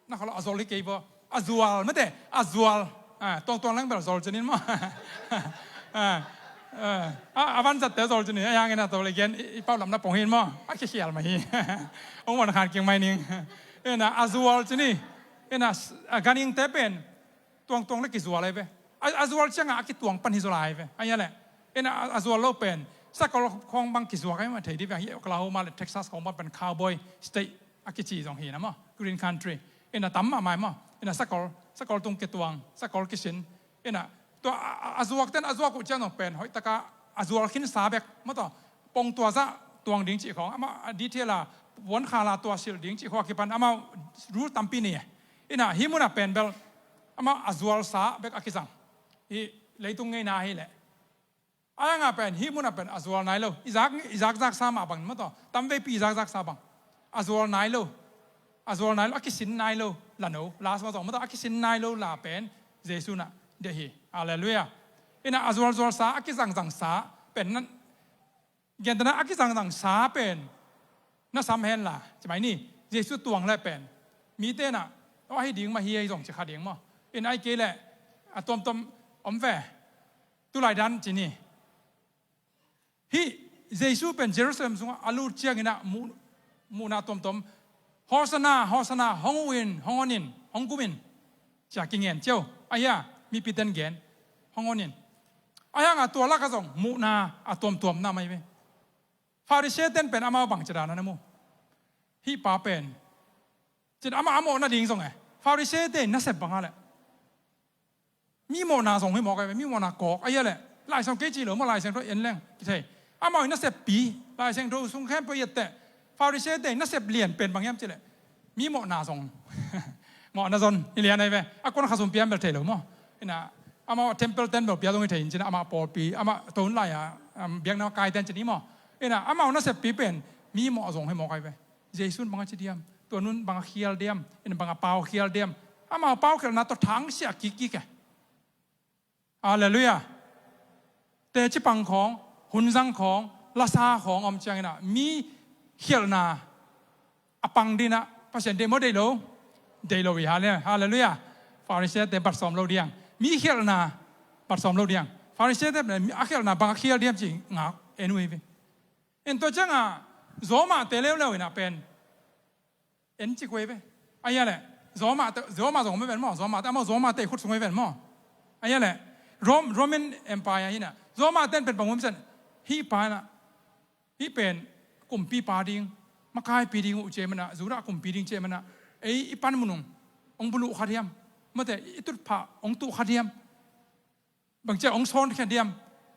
na kha lo, a zol hi kei bo. A zual, mate, a zual. Ah, tuangtuang leng bel zol ci ni maw. Ah, ah, a, a vanzatte zol ci ni, a hangin a tawh leh gen i, i pau lam na pong hi maw. A kikhial mah hi. Hong van khan king mai ning. Ina a zual ci ni. Ina s- a ganhingte pen tuangtuang leh kizual ahi ve. A, a zual ciangah a kituang pan hi zaw lai ve. Ahi a leh. Ina a, a zual lo pen sakol khawng bang kizuak ahi mah, thei dih ve. Hi Oklahoma leh Texas khawng bang pen cowboy state a kici zong hi na maw. Green country. Ina tam mahmah maw. Ina sakol, sakol tung kituang, sakol kisin. Ina tua a, a, a zuak ten a zuak uh ciang zong pen hoih taka a zual khinsa bek maw, tua pongtua zah tuang ding cih khawng, amah a detail a puan khala tua silh ding cih khawng a kipan amau rule tampi nei. Ina hih munah pen bel amah a zualsa bek a kizang. Hih leitung ngeina hi leh. A hangah pen hih munah pen a zual nai lo. I zak, i zakzaksa mah bangin maw, tua tamveipi i zakzaksa bang. A zual nai lo. A zual nai lo, a kisin nai lo la no. Last mah zong maw, tua a kisin nai lo la pen Jesu in ah deih hi. Halleluiah. Ina a zualzualsa, a kizangzangsa pen na, gentehna a kizangzangsa pen na sam hen la, ci mai ni. Jesu tuang leh pen mite in ah, aw, ahi ding mah hi ei zong ci kha ding maw. Ina ahih kei leh a tuamtuam om ve. Tulai dan ci ni. Hih Jesu pen Jerusalem sungah a lut ciangin ah muh, muhna tuamtuam, Hosanna, Hosanna, hong uh in, hong hon in, hong gum in, ci-a kingen ciau. Ahi a, mipite in gen, hong hon in. Ahi hangah tua lakah zong muhna a tuamtuam na mai ve. Pharisee ten pen amau bangci dan a na mu? Hih pa pen, ci-in amah a mawh nading zong e. Pharisee te in nasep bang a leh, mi mawhna zong hi mawk ahi ve, mi mawhna kawk ahi a leh. Lai Siangtho kei ci lo maw, Lai Siangtho en leng kithei. Amau in naseppi, Lai Siangtho sung khempeuh i et teh, Pharisee te in nasep lian pen bang hiam cih leh, mi mawhna zong. Mawhna zong hi lian ahi ve. A kuan khasum pia bel thei lo maw. Ina amau temple ten bel pia zong hi thei in, ci-in amah pawlpi, amah tun lai-a, um, biakna kai ten ci ni maw. Ina amau naseppi pen mi mawh zong hi mawk ahi ve. Jesu in bang a ci diam? Tua nun bang a khial diam? Ina bang a pau khial diam? Amau paukhialhna tawh thangsiah kikkik e. Halleluiah. Teci pang khawng, hun zang khawng, lasa khawng om ciangin ah mi khialhna a pang dingin ah Pasian deih maw, deih lo? Deih lo hi. Halle-, halleluiah. Pharisee te bat sawm lo diang. Mi khialhna bat sawm lo diang. Pharisee te a khialhna bang a khial diam ci ngak en uh hi ve. En tua ciangah Roma te leuleu in ah pen en cik uh hi ve. Ahi a leh Roma te, Roma zong om hi ven maw, Roma te, amau Roma te i khut sung uh hi ven maw. Ahi a leh Rome, Roman Empire hi na. Roma ten pen bang um sen, hih pa in ah, hih pen kumpipa ding, makaipi ding uh ci-a man ah, Judah kumpi ding ci-a man ah, ei i panmun ung hong buluh kha diam? Mate, i tutphah hong tuh kha diam? Bangci-a hong sawnkhia diam?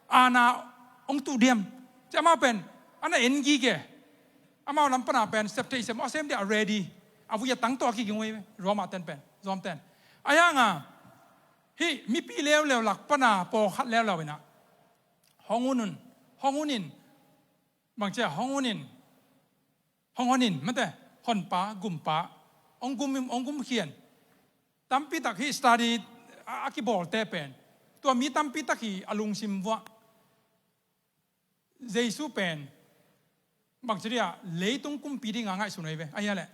Aana hong tuh diam? Ci amau pen a na en gige. Amau lam pana pen sep thei sem, a sem dia ready. A vui a tang tawh a kiging uh hi ve, Roma ten pen, Rome ten. Ahi hangah hih mipi leuleu lak pana pawlkhat leuleu in ah, hong hun un, hong hun in, bangci-a hong hun in, hong hon in, mate, honpa, gumpa, hong gum, hong gumkhia in. Tampi tak hih study a, a kibawlte pen tua mi tampi tak hi a lungsim vuah. Jesu pen bangci dia leitung kumpi dinga ngaihsun uh hi ve. Ahi a leh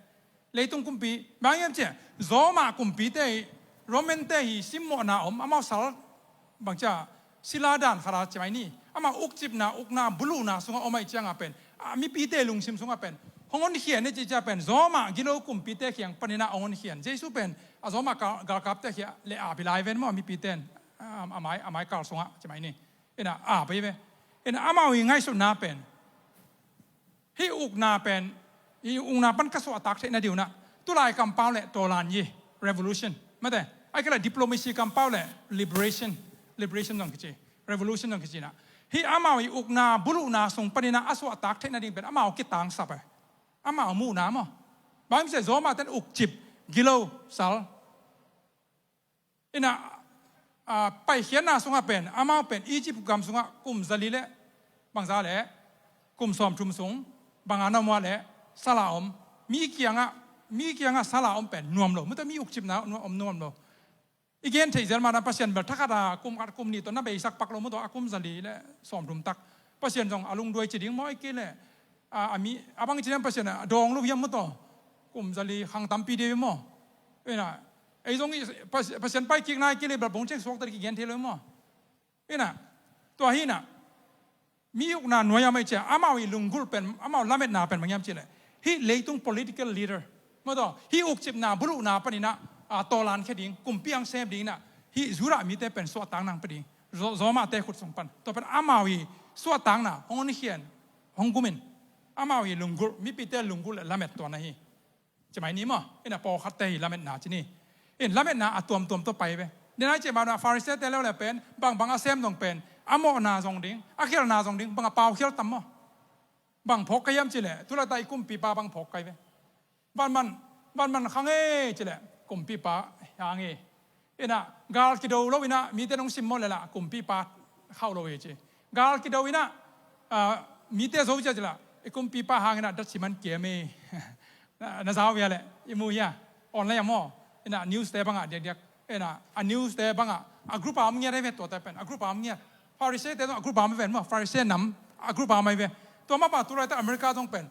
leitung kumpi, bang hiam cih leh Roma kumpite hi, Roman te hi simmawhna om, amau sal bangci-a sila dan khat a ci mai ni. Amah ukcipna, ukna, buluhna sungah om ahih ciangah pen, a, mipite lungsim sungah pen hong honkhia in, cih ciang pen Roma gilo kumpite kiang panin ah hong honkhia in. Jesu pen a Roma ka-, galkapte kiang leh ap hi lai ven maw, mipite in, a, a mai, a mai kal sungah ci mai ni. Ina ap hi ve. Ina amau i ngaihsutna pen, hih ukna pen, hih ukna pan ka suahtak theih nading un ah, tulai kampau leh tawlan yi, revolution, mate, ahih kei leh diplomacy kampau leh liberation, liberation zong kici, revolution zong kici na. Hih amau i ukna buluhna sung panin ah a suahtak theih nading pen amau kitangsap e. Amau muhna maw. Bang hiam cih leh Roma ten ukcip, gilo, sal. Ina a, paikhiatna sungah pen, amau pen Egypt gam sungah kum zali le bangza le kum sawmthum sung banga na om a le sala om, mi kiangah, mi kiangah sala om pen nuam lo, mute mi ukcipna om nuam lo. I gen theih zel mah dan Pasian bel thakhat a kum khat kum nih tawh na beisak pak lo, mute a kum zali le sawmthum tak. Pasian zong a lungduai ci ding maw, i kei le a, a mi a bang ci ding Pasian a dawng lo hiam, mute kum zali khang tampi dei maw. Ina, ei zong i Pas-, Pasian paikikna i kei le bel bongceng suakta ding i gen thei lo maw. Ina, tua hi ina, mi ukna nuai a mai cia, amau i lunggulh pen, amau lametna pen bang hiam cih leh, hih leitung political leader, mute hih ukcipna buluhna panin ah, a, tawlankhia ding, kumpi hong sem ding ina, hih Judah mite pen suahtakna hong pia ding, Zo-, Romate khut sung pan. Tua pen amau i suahtakna hong honkhian, hong gumin, amau i lunggulh, mipite lunggulh le lamet tua na hi. Ci mai ni maw, ina pawlkhatte hi lametna ci ni. In lametna a tuamtuam tawh pai ve. Denai ci mah na Pharisee-te leu le pen, bangbang a sem zong pen, a mawhna zong ding, a khialhna zong ding, bang a pau khial tam maw. Bang phawk ka hiam ci le, tu laitak i kumpipa bang phawk kai ve. Vanman, vanman khang e ci le, kumpipa hang e. Ina, gal kido lo ina, mite nong simmawh le lah, kumpipa khauh lo hi ci. Gal kido ina, a, mite zo cia ci lah, i kumpipa hang ina, dat siman kiam e. Na, na zau via le, i mu hia, online a maw. Ina, news te banga, diakdiak. Ina, a news te banga, a group a om ngiat e ve tua te pen, a group a om ngiat. Pharisee te zong a group a om ve maw, Pharisee nam, a group a om ai ve. Tua mah pa tu laitak America zong pen,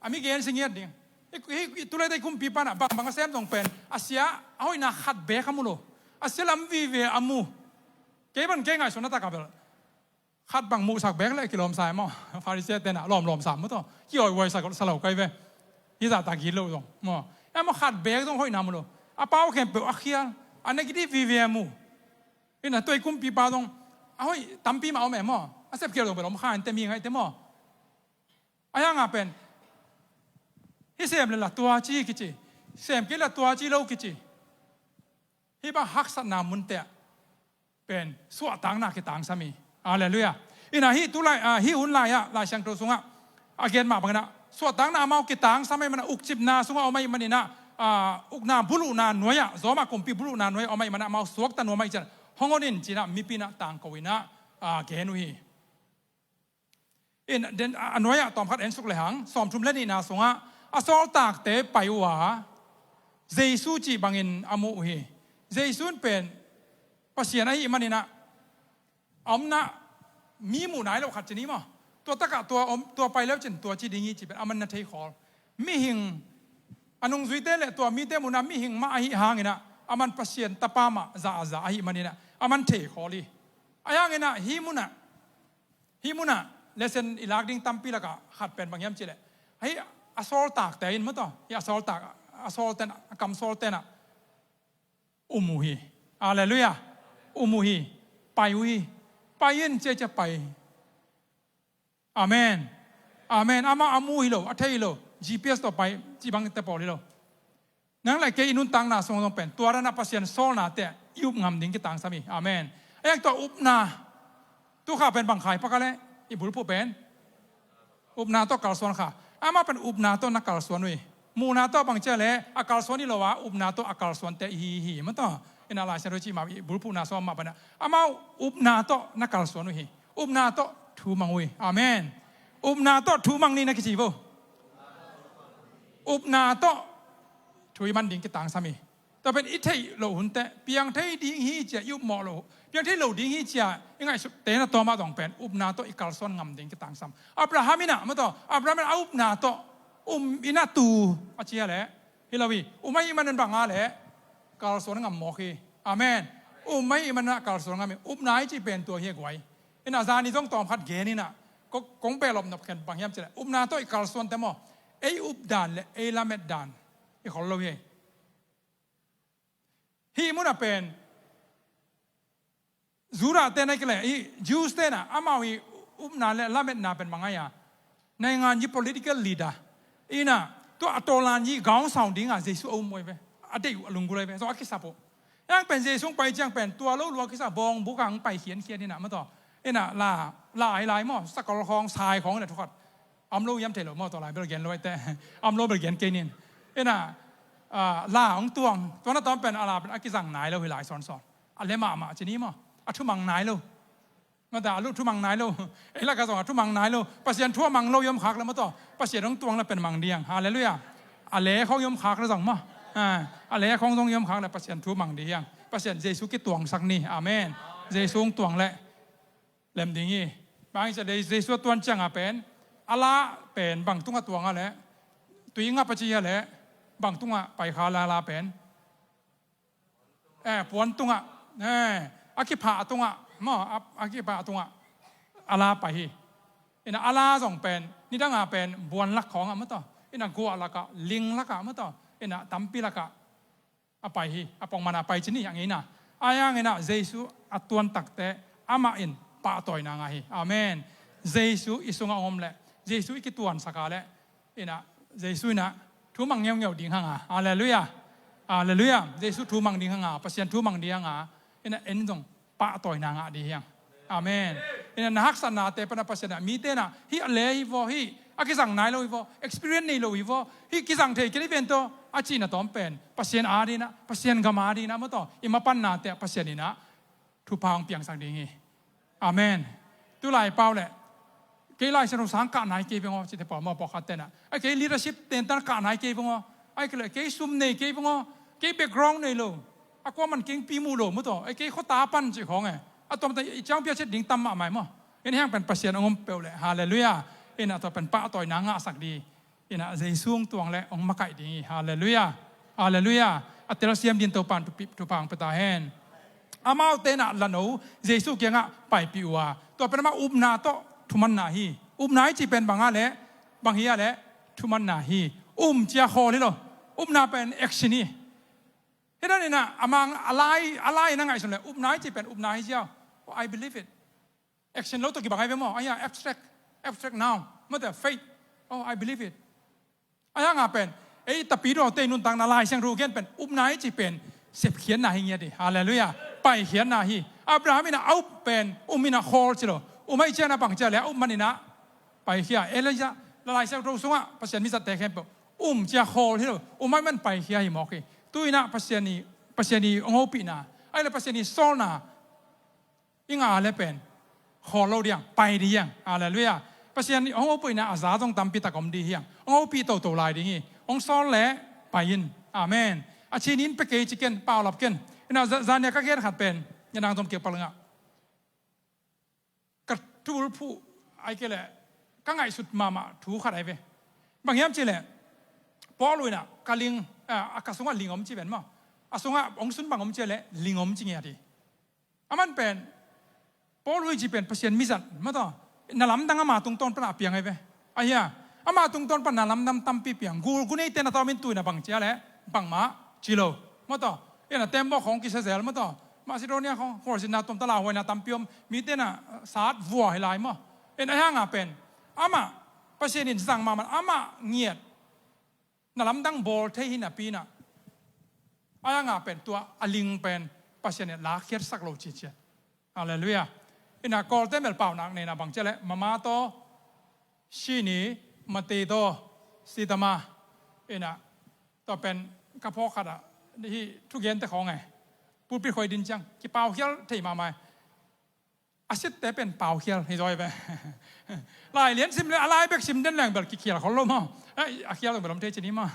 a mi gen si ngiat ding. I, i, i tu laitak i kumpipa na, bangbang a sem zong pen, a sia, a hoihna khat bek a mu lo. A sia lam vive a mu. Kei ban kei ngaihsutna tak a bel, khat bang muhsak bek le kilawm sa e maw. Pharisee-te na lawmlawm sa maw tawh. Kiawhwai sa, sa lo kai ve. Hi zahtak hi lo zong maw. E maw khat bek zong hoihna mu lo. A pau khempeuh a khial. A negative vive a mu. Ina tua i kumpipa zong, a hoih tampi mah om e maw. A sep khial zong bel om kha in te mi ngaih te maw. A hiang a pen, hih sem le lah tua ci kici, sem kei lah tua ci lo kici. Hih bang haksatna munte ah pen suahtakna kitangsam hi. Halleluiah. Ina hih tu lai, a, hih hun lai-ah Lai Siangtho sungah a gen mah bangin ah, suahtakna amau kitangsam ahih manin ah, ukcipna sungah om ahih manin ah, a, ukna buluhna nuai-ah, Roma kumpi buluhna nuai-ah om ahih manin ah, amau suakta nuam ahih ciangin hong on in ci-in ah mipi in ah tangko in ah, a, gen uh hi. In, den, a, a nuai-ah tawmkhat ensuk lehang, sawmthum le nihna sungah a sawltakte pai uh a, Jesu cih bangin a muh uh hi. Jesu in pen Pasian ahih manin ah, a omna mi muh nai lo khat ci ni maw. Tua takah tua om, tua pai leu cin tua ci ding hi cih pen aman na thei khawl. Mihing, a nungzuite le tua mite muhna mihing mah ahih hangin ah, aman Pasian Tapa mah za a za ahih manin ah, aman thei khawl hi. A hiangin ah, hih munah, hih munah lesson i lak ding tampi lakah khat pen bang hiam cih leh, hih a sawltakte in maw tawh, hih a sawltak, a sawlten, a kamsawlten ah um uh hi. Halleluiah. Um uh hi. Pai uh hi. Pai in, ciacia pai. Amen. Amen. Amah a mu hi lo, a thei hi lo, G P S tawh pai cih bangte pawl hi lo. Nang le kei i nuntakna sung zong pen tua dan a Pasian sawlnate i up ngam ding kitangsam hi. Amen. A hiang tua upna, tu kha pen bang kha hi pak a leh, i bulphuh pen upna tawh kalsuan kha. Amah pen upna tawh na kalsuan uh hi. Muhna tawh bang ci a leh a kalsuan hi lo a, upna tawh a kalsuante i hi hi maw tawh. Ina Lai Siangtho cih mah i bulphuhna sung mah pen ah, amau upna tawh na kalsuan uh hi. Upna tawh thu mang uh hi. Amen. Upna tawh thu mang ni na kici vo. Upna tawh thu i man ding kitangsam hi. Tua pen i theih loh hunte, piang thei ding hi ci a i upmawh loh, piang thei lo ding hi ci a i ngaihsutte na tua mah zong pen upna tawh i kalsuan ngam ding kitangsam. Abraham in ah maw tawh, Abraham in a upna tawh um in ah tu a ci a leh, hi lo hi, um ahih manin bang a leh kalsuan ngam mawk hi. Amen. Um ahih manin ah kalsuan ngam hi. Upna i cih pen tua hi a guai. Ina zani zong tawmkhat gen in ah, ko-, kong behlawp nop khen bang hiam cih leh, upna tawh i kalsuante maw, ei updan le ei lametdan i khol lo hi. Hih munah pen Judahte na kile, hih Jewste na, amau i upna le lametna pen bang a hia, naingan i political leader in ah, tua a tawlan i gaungsau dingah Jesu a um uh hi ve. A deih uh, a lunggulh uh hi ve. Zong a kisap uh. Hiang pen Jesu hong pai ciang pen tua lo lua kisa bawng buk ah hong pai khiankhian in ah maw tawh. In ah la, la hi lai maw, sakol khawng, sai khawng in ah thu khat. A om lo hiam thei lo maw, tua lai bel gen lo ahih teh. A om lo bel gen kei ning. In ah, ah, la hong tuang, tua na tawm pen a la pen a kizang nai lo hi lai sawnsawn. a le mahmah ci ni maw. A thumang nai lo. Mata a lu thumang nai lo. Ei lak a zong a thumang nai lo. Pasian thu a mang lo i om khak le maw taw, Pasian hong tuang le pen mang ding. Halleluiah. A le khawng i om khak le zong maw. A le khawng zong i om khak le Pasian thu mang ding hiang. Pasian Jesu kituangsak ni. Amen. Jesu hong tuang le lem ding hi. Bang hi cia le Jesu a tuan cianga pen a la pen bang tungah tuang a le, tui ngap a ci a le, bang tungah pai kha la la pen, eh, puan tungah, eh, a kiphah tungah maw, a, a kiphah tungah a la pai hi. Ina a la zong pen nidanga pen buan lak khawngah maw taw, ina guah lakah, ling lakah maw taw, ina tampi lakah a pai hi. A pongmana pai ci ni a ngeina. A yang ina Jesu a tuan takte amah in pahtawina ngah hi. Amen. Jesu i sungah om le, Jesu i kituansaka le, ina Jesu ina thu mang ngeungeu ding hanga. Halleluiah. Halleluiah. Jesu thu mang ding hanga, Pasian thu mang ding hanga. Ina en zong pahtawina ngah ding hiang. Amen. Ina na haksatnate pana Pasian a mite na hih a le hi vaw, hih a kizang nai lo hi vaw, experience nei lo hi vaw, hih kizang thei kei ven taw a cihna tawm pen Pasian a dina, Pasian gam a dina maw taw, i mapannate Pasian ina thupha hong piangsak ding hi. Amen. Tulai pau le kei Lai Siangtho sang kah nai kei veng aw, cite pawlmaw pawlkhat tena. Ai kei leadership tentan kah nai kei veng aw. Ai kei le kei sum nei kei veng aw. Kei background nei lo. A kuaman kengpi mu lo maw taw. Ai kei khuata pan cih khawng e. A tuamta i ciang piachet ding tam mahmah maw. Ina hiang pen Pasian hong om peuh le. Halleluiah. Ina tua pen pahtawina ngahsak ding. Ina Jesu hong tuang le hong makaih ding hi. Halleluiah. Halleluiah. A telsiam din Topan thupha hong pia ta hen. Amaute na lano Jesu kiangah paipih uh a, tua pen amah upna tawh thumanna hi. Upna i cih pen bang a le, bang hi a le, thumanna hi. Um cia khawl hi lo. Upna pen action hi. Hi dan ina amang a lai, a lai na ngaihsun le upna i cih pen upna hi cia. Oh, I believe it. Action lo tawh kibang ai ve maw? Aia, abstract, abstract noun. Maw te, faith. Oh, I believe it. Aia nga pen ei tapidaw tei nuntakna Lai Siangtho gen pen upna i cih pen sepkhiatna hi ngiat hi. Halleluiah. Paikhiatna hi. Abraham ina a up pen um ina khawl ci lo. Um ai ciana bang cia le a up man ina paikhia. Elijah, Lai Siangtho sungah Pasian mizatte khempeuh um cia khawl hi lo. Um ai man paikhia hi mawk hi. Tu ina Pasian i, Pasian i hong hopihna, ai le Pasian i sawlna i ngah le pen khawl lo diang, pai di hiang. Halleluiah. Pasian hong hopihna a za zong tampi tak om di hiang. Hong hopih toto lai ding hi. Hong sawl le pai in. Amen. A cinin pe kei ci ken, paulap ken. Ina za, zania ka gen khat pen, ina zong kiapal ngah. Ka thubul phuh ai ke le, ka ngaihsut mahmah thu khat ai ve. Bang hiam ci le, Paul uh ina ka ling, a, a ka sungah ling om ci ven maw. A sungah hong sun bang om ci le, ling om ci ngiat hi. Aman pen Paul uh i cih pen Pasian mizat maw taw, na lamdang ama tungtawn pana a piang ai ve. Aia, ama tungtawn pana na lamdang tampi piang. Gul gu neite na tawmin tu ina bang cia le bangmah ci lo maw taw. Ina tembaw khawng kisia zel maw taw. Macedonia khawng khualzinna tuamta lauhuaina tampi om. Mite na sat vua hi lai maw. Ina aia nga pen amah Pasian in zang mahmah amah ngiat na lamdang bawl thei hi napi ina, aia nga pen tua a ling pen Pasian in lakkhiatsak lo ciciat. Halleluiah. Ina Kawlte melpau nak neina bang cia le, mama taw, sini, mati taw, sitama. Ina tua pen ka phawk khat ah hih thugente khawng e, pulpit khuai din ciang kipaukhial thei mahmah e. A sitte pen paukhial hi zaw hi ve. Lai lian sim le a lai bek sim den leng bel kikhial khol lo maw. A khial lo bel om thei ci ni maw.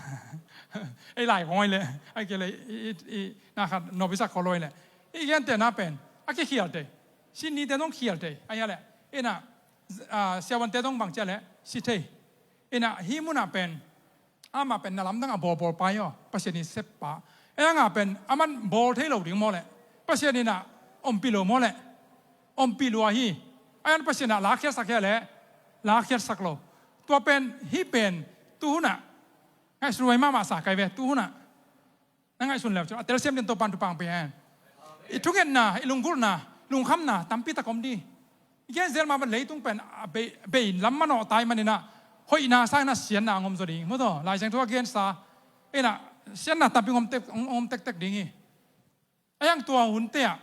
Ei lai khong ai le, ai ke le, i, i, i, na khat nop i sak khol lo ai le. I gente na pen a kikhial thei. Sinite zong khial thei. Aia le, ina, a, siavuante zong bang cia le si thei. Ina hih munah pen amah pen na lamdang a bawlbawl pai aw, Pasian in seppa. Aia nga pen aman bawl thei lo ding maw le, Pasian ina ompih lo maw le, ompih lua hi. Aia Pasian a lakkhiatsak hia le, lakkhiatsak lo. Tua pen hih pen tuhunah ngaihsun huai mahmah sa kai ve, tuhunah na ngaihsun leu cu a telsiam din Topan thupha hong pia hen. I thungetna, i lunggulhna, lungkhamna tampi tak om di. I gen zel mah bang leitung pen a bei, bei lam manawh tai man ina, hoihna sangin a siatna hong om zaw ding maw taw. Lai Siangtho a gensa ina siatna tampi hong om tek, hong om tektek ding hi. A hiang tua hunte ah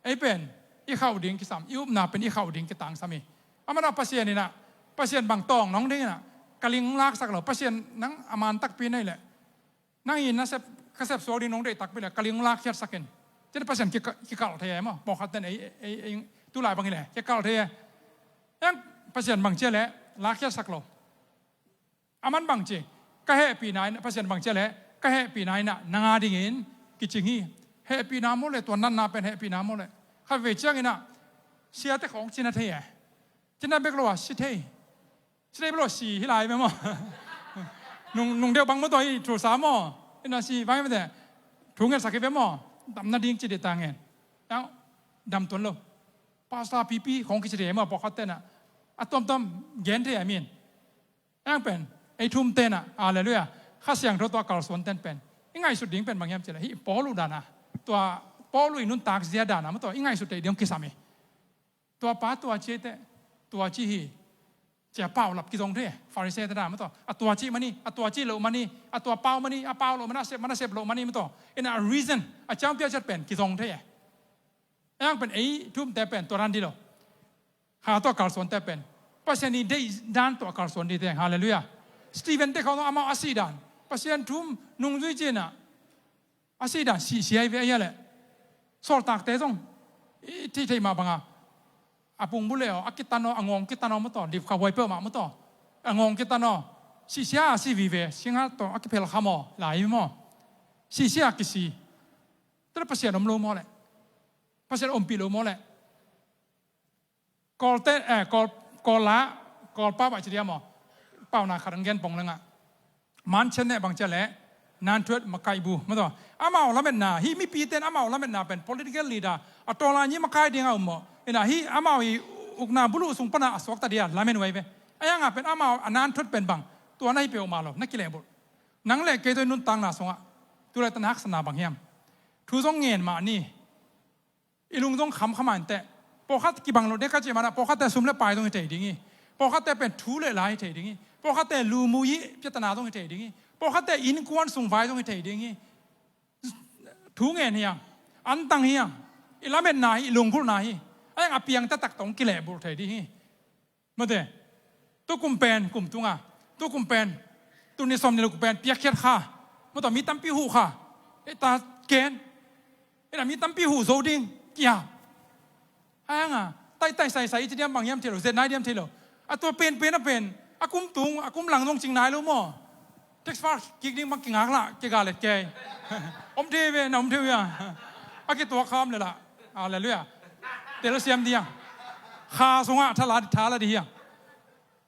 ei pen i khauh ding kisam, i upna pen i khauh ding kitangsam hi. Aman a Pasian ina, Pasian bang tawng nong ding ina, ka ling laksak lo, Pasian nang a man takpi nei le, nang in na sep, ka sep suak ding nong deih takpi le, ka ling lakkhiatsak in. Cina Pasian kika-, kikalh thei e maw. Pawlkhat ten ei, ei, ei, tulai bang hi le kikalh thei e. Eng Pasian bang cia le lakhiatsak lo. A man bang ci, ka hehpihna in, Pasian bang cia le ka hehpihna in ah nang a dingin kicing hi. Hehpihna maw le, tua natna pen hehpihna maw le. Khatvei ciangin ah siate khawng cina thei e. Cina bek lo a si thei. Si thei bek lo a si hi lai ve maw. Nung, nung deuh bang maw tua hi thulsa maw. Ina si vai mate. Thu ngetsak hi ve maw. Damna ding ci dih ta ngen. Dam tuan lo. Pastor pipi khawng kici thei e maw, pawlkhat ten ah. A tuamtuam gen thei e min. Eng pen, ei thum ten ah, halleluiah. Kha Siangtho tua kalsuan ten pen i ngaihsut ding pen bang hiam cih leh, hih Paul uh dan a, tua Paul uh i nuntak zia dan a maw tua i ngaihsut theih ding kisam hi. Tua pa tua ci teh, tua ci hi. Cia paulap kizong thei, Pharisee te dan maw tua. A tua ci man hi, a tua ci loh man hi, a tua pau man hi, a pau loh man hi, a sep man, a sep loh man hi maw tua. In a reason, a ciangpiak ciat pen kizong thei e. Eng pen ei thumte pen tua dan dih lo. Kha tua kalsuante pen Pasian i deih dan tua kalsuan dih teng. Halleluiah. Stephen te khawng amau a sih dan, Pasian thu nungzui ci-in ah a sih dan sihsia hi ve a hia leh. Sawltakte zong i theih theih mah bang a, a pung bul le aw, a kitan aw, a ngawng kitan aw maw tua, lipkha huai peuhmah maw tua, a ngawng kitan aw. Sihsia a si vive, singa tawh a kiphel kham aw lai hi maw. Sihsia a kisi. Tua leh Pasian om lo maw leh. Pasian ompih lo maw leh. Kawlte, eh, Kawl, Kawl la, Kawl pau ah ci diam aw. Paunak khat ang gen pong lengah. Manchin ne bang cia leh, Nanthuet Makaih Bu maw tua. Amau lametna, hih mipite in amau lametna pen political leader a tawla nyi makai ding a um maw. Ina hih amau i ukna buluh sung pan a suakta dia lamen uh ahi ve. A hang a pen amau a Nanthuet pen bang, tua na hi peuhmah lo, na kilehbulh. Nang le kei tawh i nuntakna sungah tulaitak na haksatna bang hiam? Thu zong ngen mah ni. I lung zong khamkham a inteh. Pawlkhat kibang lo dek ka cih manah, pawlkhatte sum le pai zong hi thei ding hi. Pawlkhatte pen thu le la hi thei ding hi. Pawlkhatte lu mu hi piatana zong hi thei ding hi. Pawlkhatte innkuan sung vai zong hi thei ding hi. Thu ngen hi hang, antang hi hang. I lametna hi, i lunggulhna hi. A hang a piang taktak tawh kilehbulh thei ding hi. Mate, tukum pen, kum tunga, tukum pen, tuni sawm ni lo kum pen piakkhiat kha. Mate, mi tampi huh kha. E ta ken. Ina mi tampi huh zo ding kia. Hang a, tai tai sai sai i ci diam bang hiam thei lo, zet nai diam thei lo. A tua pen pen a pen, a kum tung, a kum lang zong cing nai lo maw. Text far kik ding bang kingak lah, kiga let kei. Om thei ve, na om thei ve a. A kituak kham le lah. Halleluiah. Tel siam ding a. Kha sungah thala, thala ding hi a.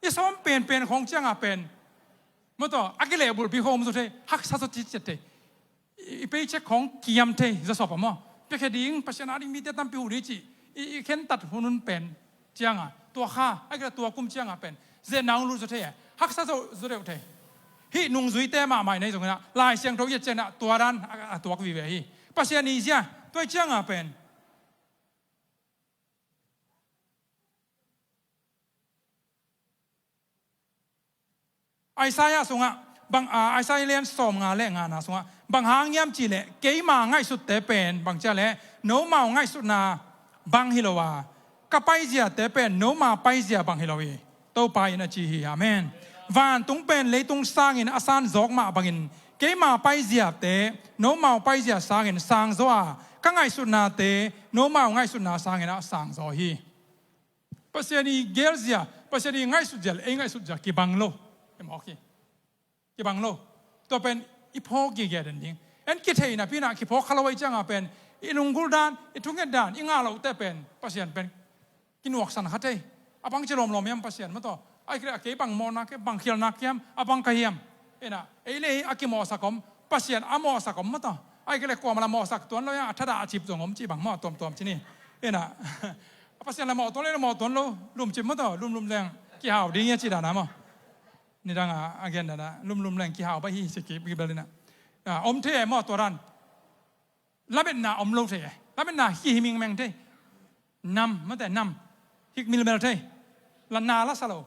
I sawm penpen khawng ciangah pen, mawtaw, a kilehbulhpi khawng om zaw thei, haksa zaw citciat thei. I, i paycheck khawng kiam thei, zaw sawp a maw. Piakhia ding, Pasian a ding mite tampi huh ding cih i, i khentat hun hun pen ciangah, tua kha, a kila tua kum ciangah pen, zenna hong lut zaw thei e. Haksa zaw, zaw deuh thei. Hih nungzuite mahmah i nei zongin ah, Lai Siangtho i et ciangin ah, tua dan a, a tuak vive hi. Pasian i zia, tua i ciangah pen. Isaiah sungah, bang, ah, Isaiah lian sawmnga le ngana sungah, bang hang hiam cih leh, keima ngaihsutte pen, bang ciah leh, nomau ngaihsutna bang hi lo a, ka paiziate pen, noma paizia bang hi lo hi. Topa in a ci hi, amen. Vantung pen leitung sangin a sang zawk mah bangin, keima paiziate, nomau paizia sangin sang zaw a, ka ngaihsutnate, nomau ngaihsutna sangin a sang zaw hi. Pasian i gelzia, Pasian i ngaihsutzia, ei ngaihsutzia, kibang lo. Em, okay. Kibang lo. Tua pen i phawk gige den ding. En kitheihna pinah kiphawk kha lo ahih ciangah pen, i lunggulh dan, i thunget dan, i ngah lohte pen, Pasian pen kinuaksan kha thei. A bang ci lawmlawm hiam Pasian mawtaw. Ai kei, a kei bang mawhna kei, bang khialna kei hiam, a bang ka hiam. Ina, ei le ei a kimawhsak om, Pasian a mawhsak om mawtaw. Ai kei le kuamah la mawhsak tuan lo hiam, a thadah a cip zong om cih bang maw, tuamtuam ci ni. Ina, a Pasian la mawh tuan lo, la mawh tuan lo, lumcip mawtaw, lumlum leng kihau ding hi a ci dan a maw. Nidang a, a gen dan a, lumlum leng kihau bek hi ci kibel ina. A, om thei e maw tua dan. Lametna om lo thei e. Lametna hi hi mingmeng thei. Nam, mate nam. Hik milmel thei. La na la sa lo.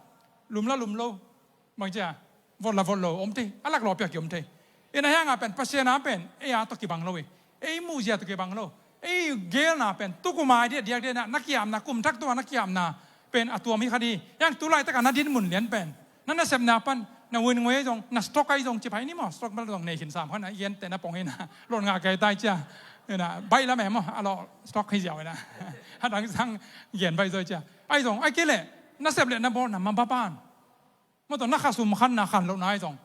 Lum la lum lo. Bang cia. Vot la vot lo. Om thei. A lak lawh piak ki om thei. Ina hiangah pen, Pasian a pen, ei a tawh kibang lo hi. Ei muhzia tawh kibang lo. Ei gelna pen, tukum a diakdiak dena, na kiamna, kum thak tua na kiamna pen a tuam hi kha di. Hiang tu laitak a na dinmun lian pen. Na nasepna pan, na win ngoi ahi zong, na stock ahi zong, ci phai ni maw, stock bel zong nei khin sam khan, a ian te na pong hi na, lon ngah kei tai cia. Ina baih lam em maw, a lawh stock hi ziau ina. A dang sang gen baih zaw cia. Ahi zong, ahi kei leh na sep leh na bawl na ma ba pan. Maw tawh na kha sum khan na khan loh na ahi zong,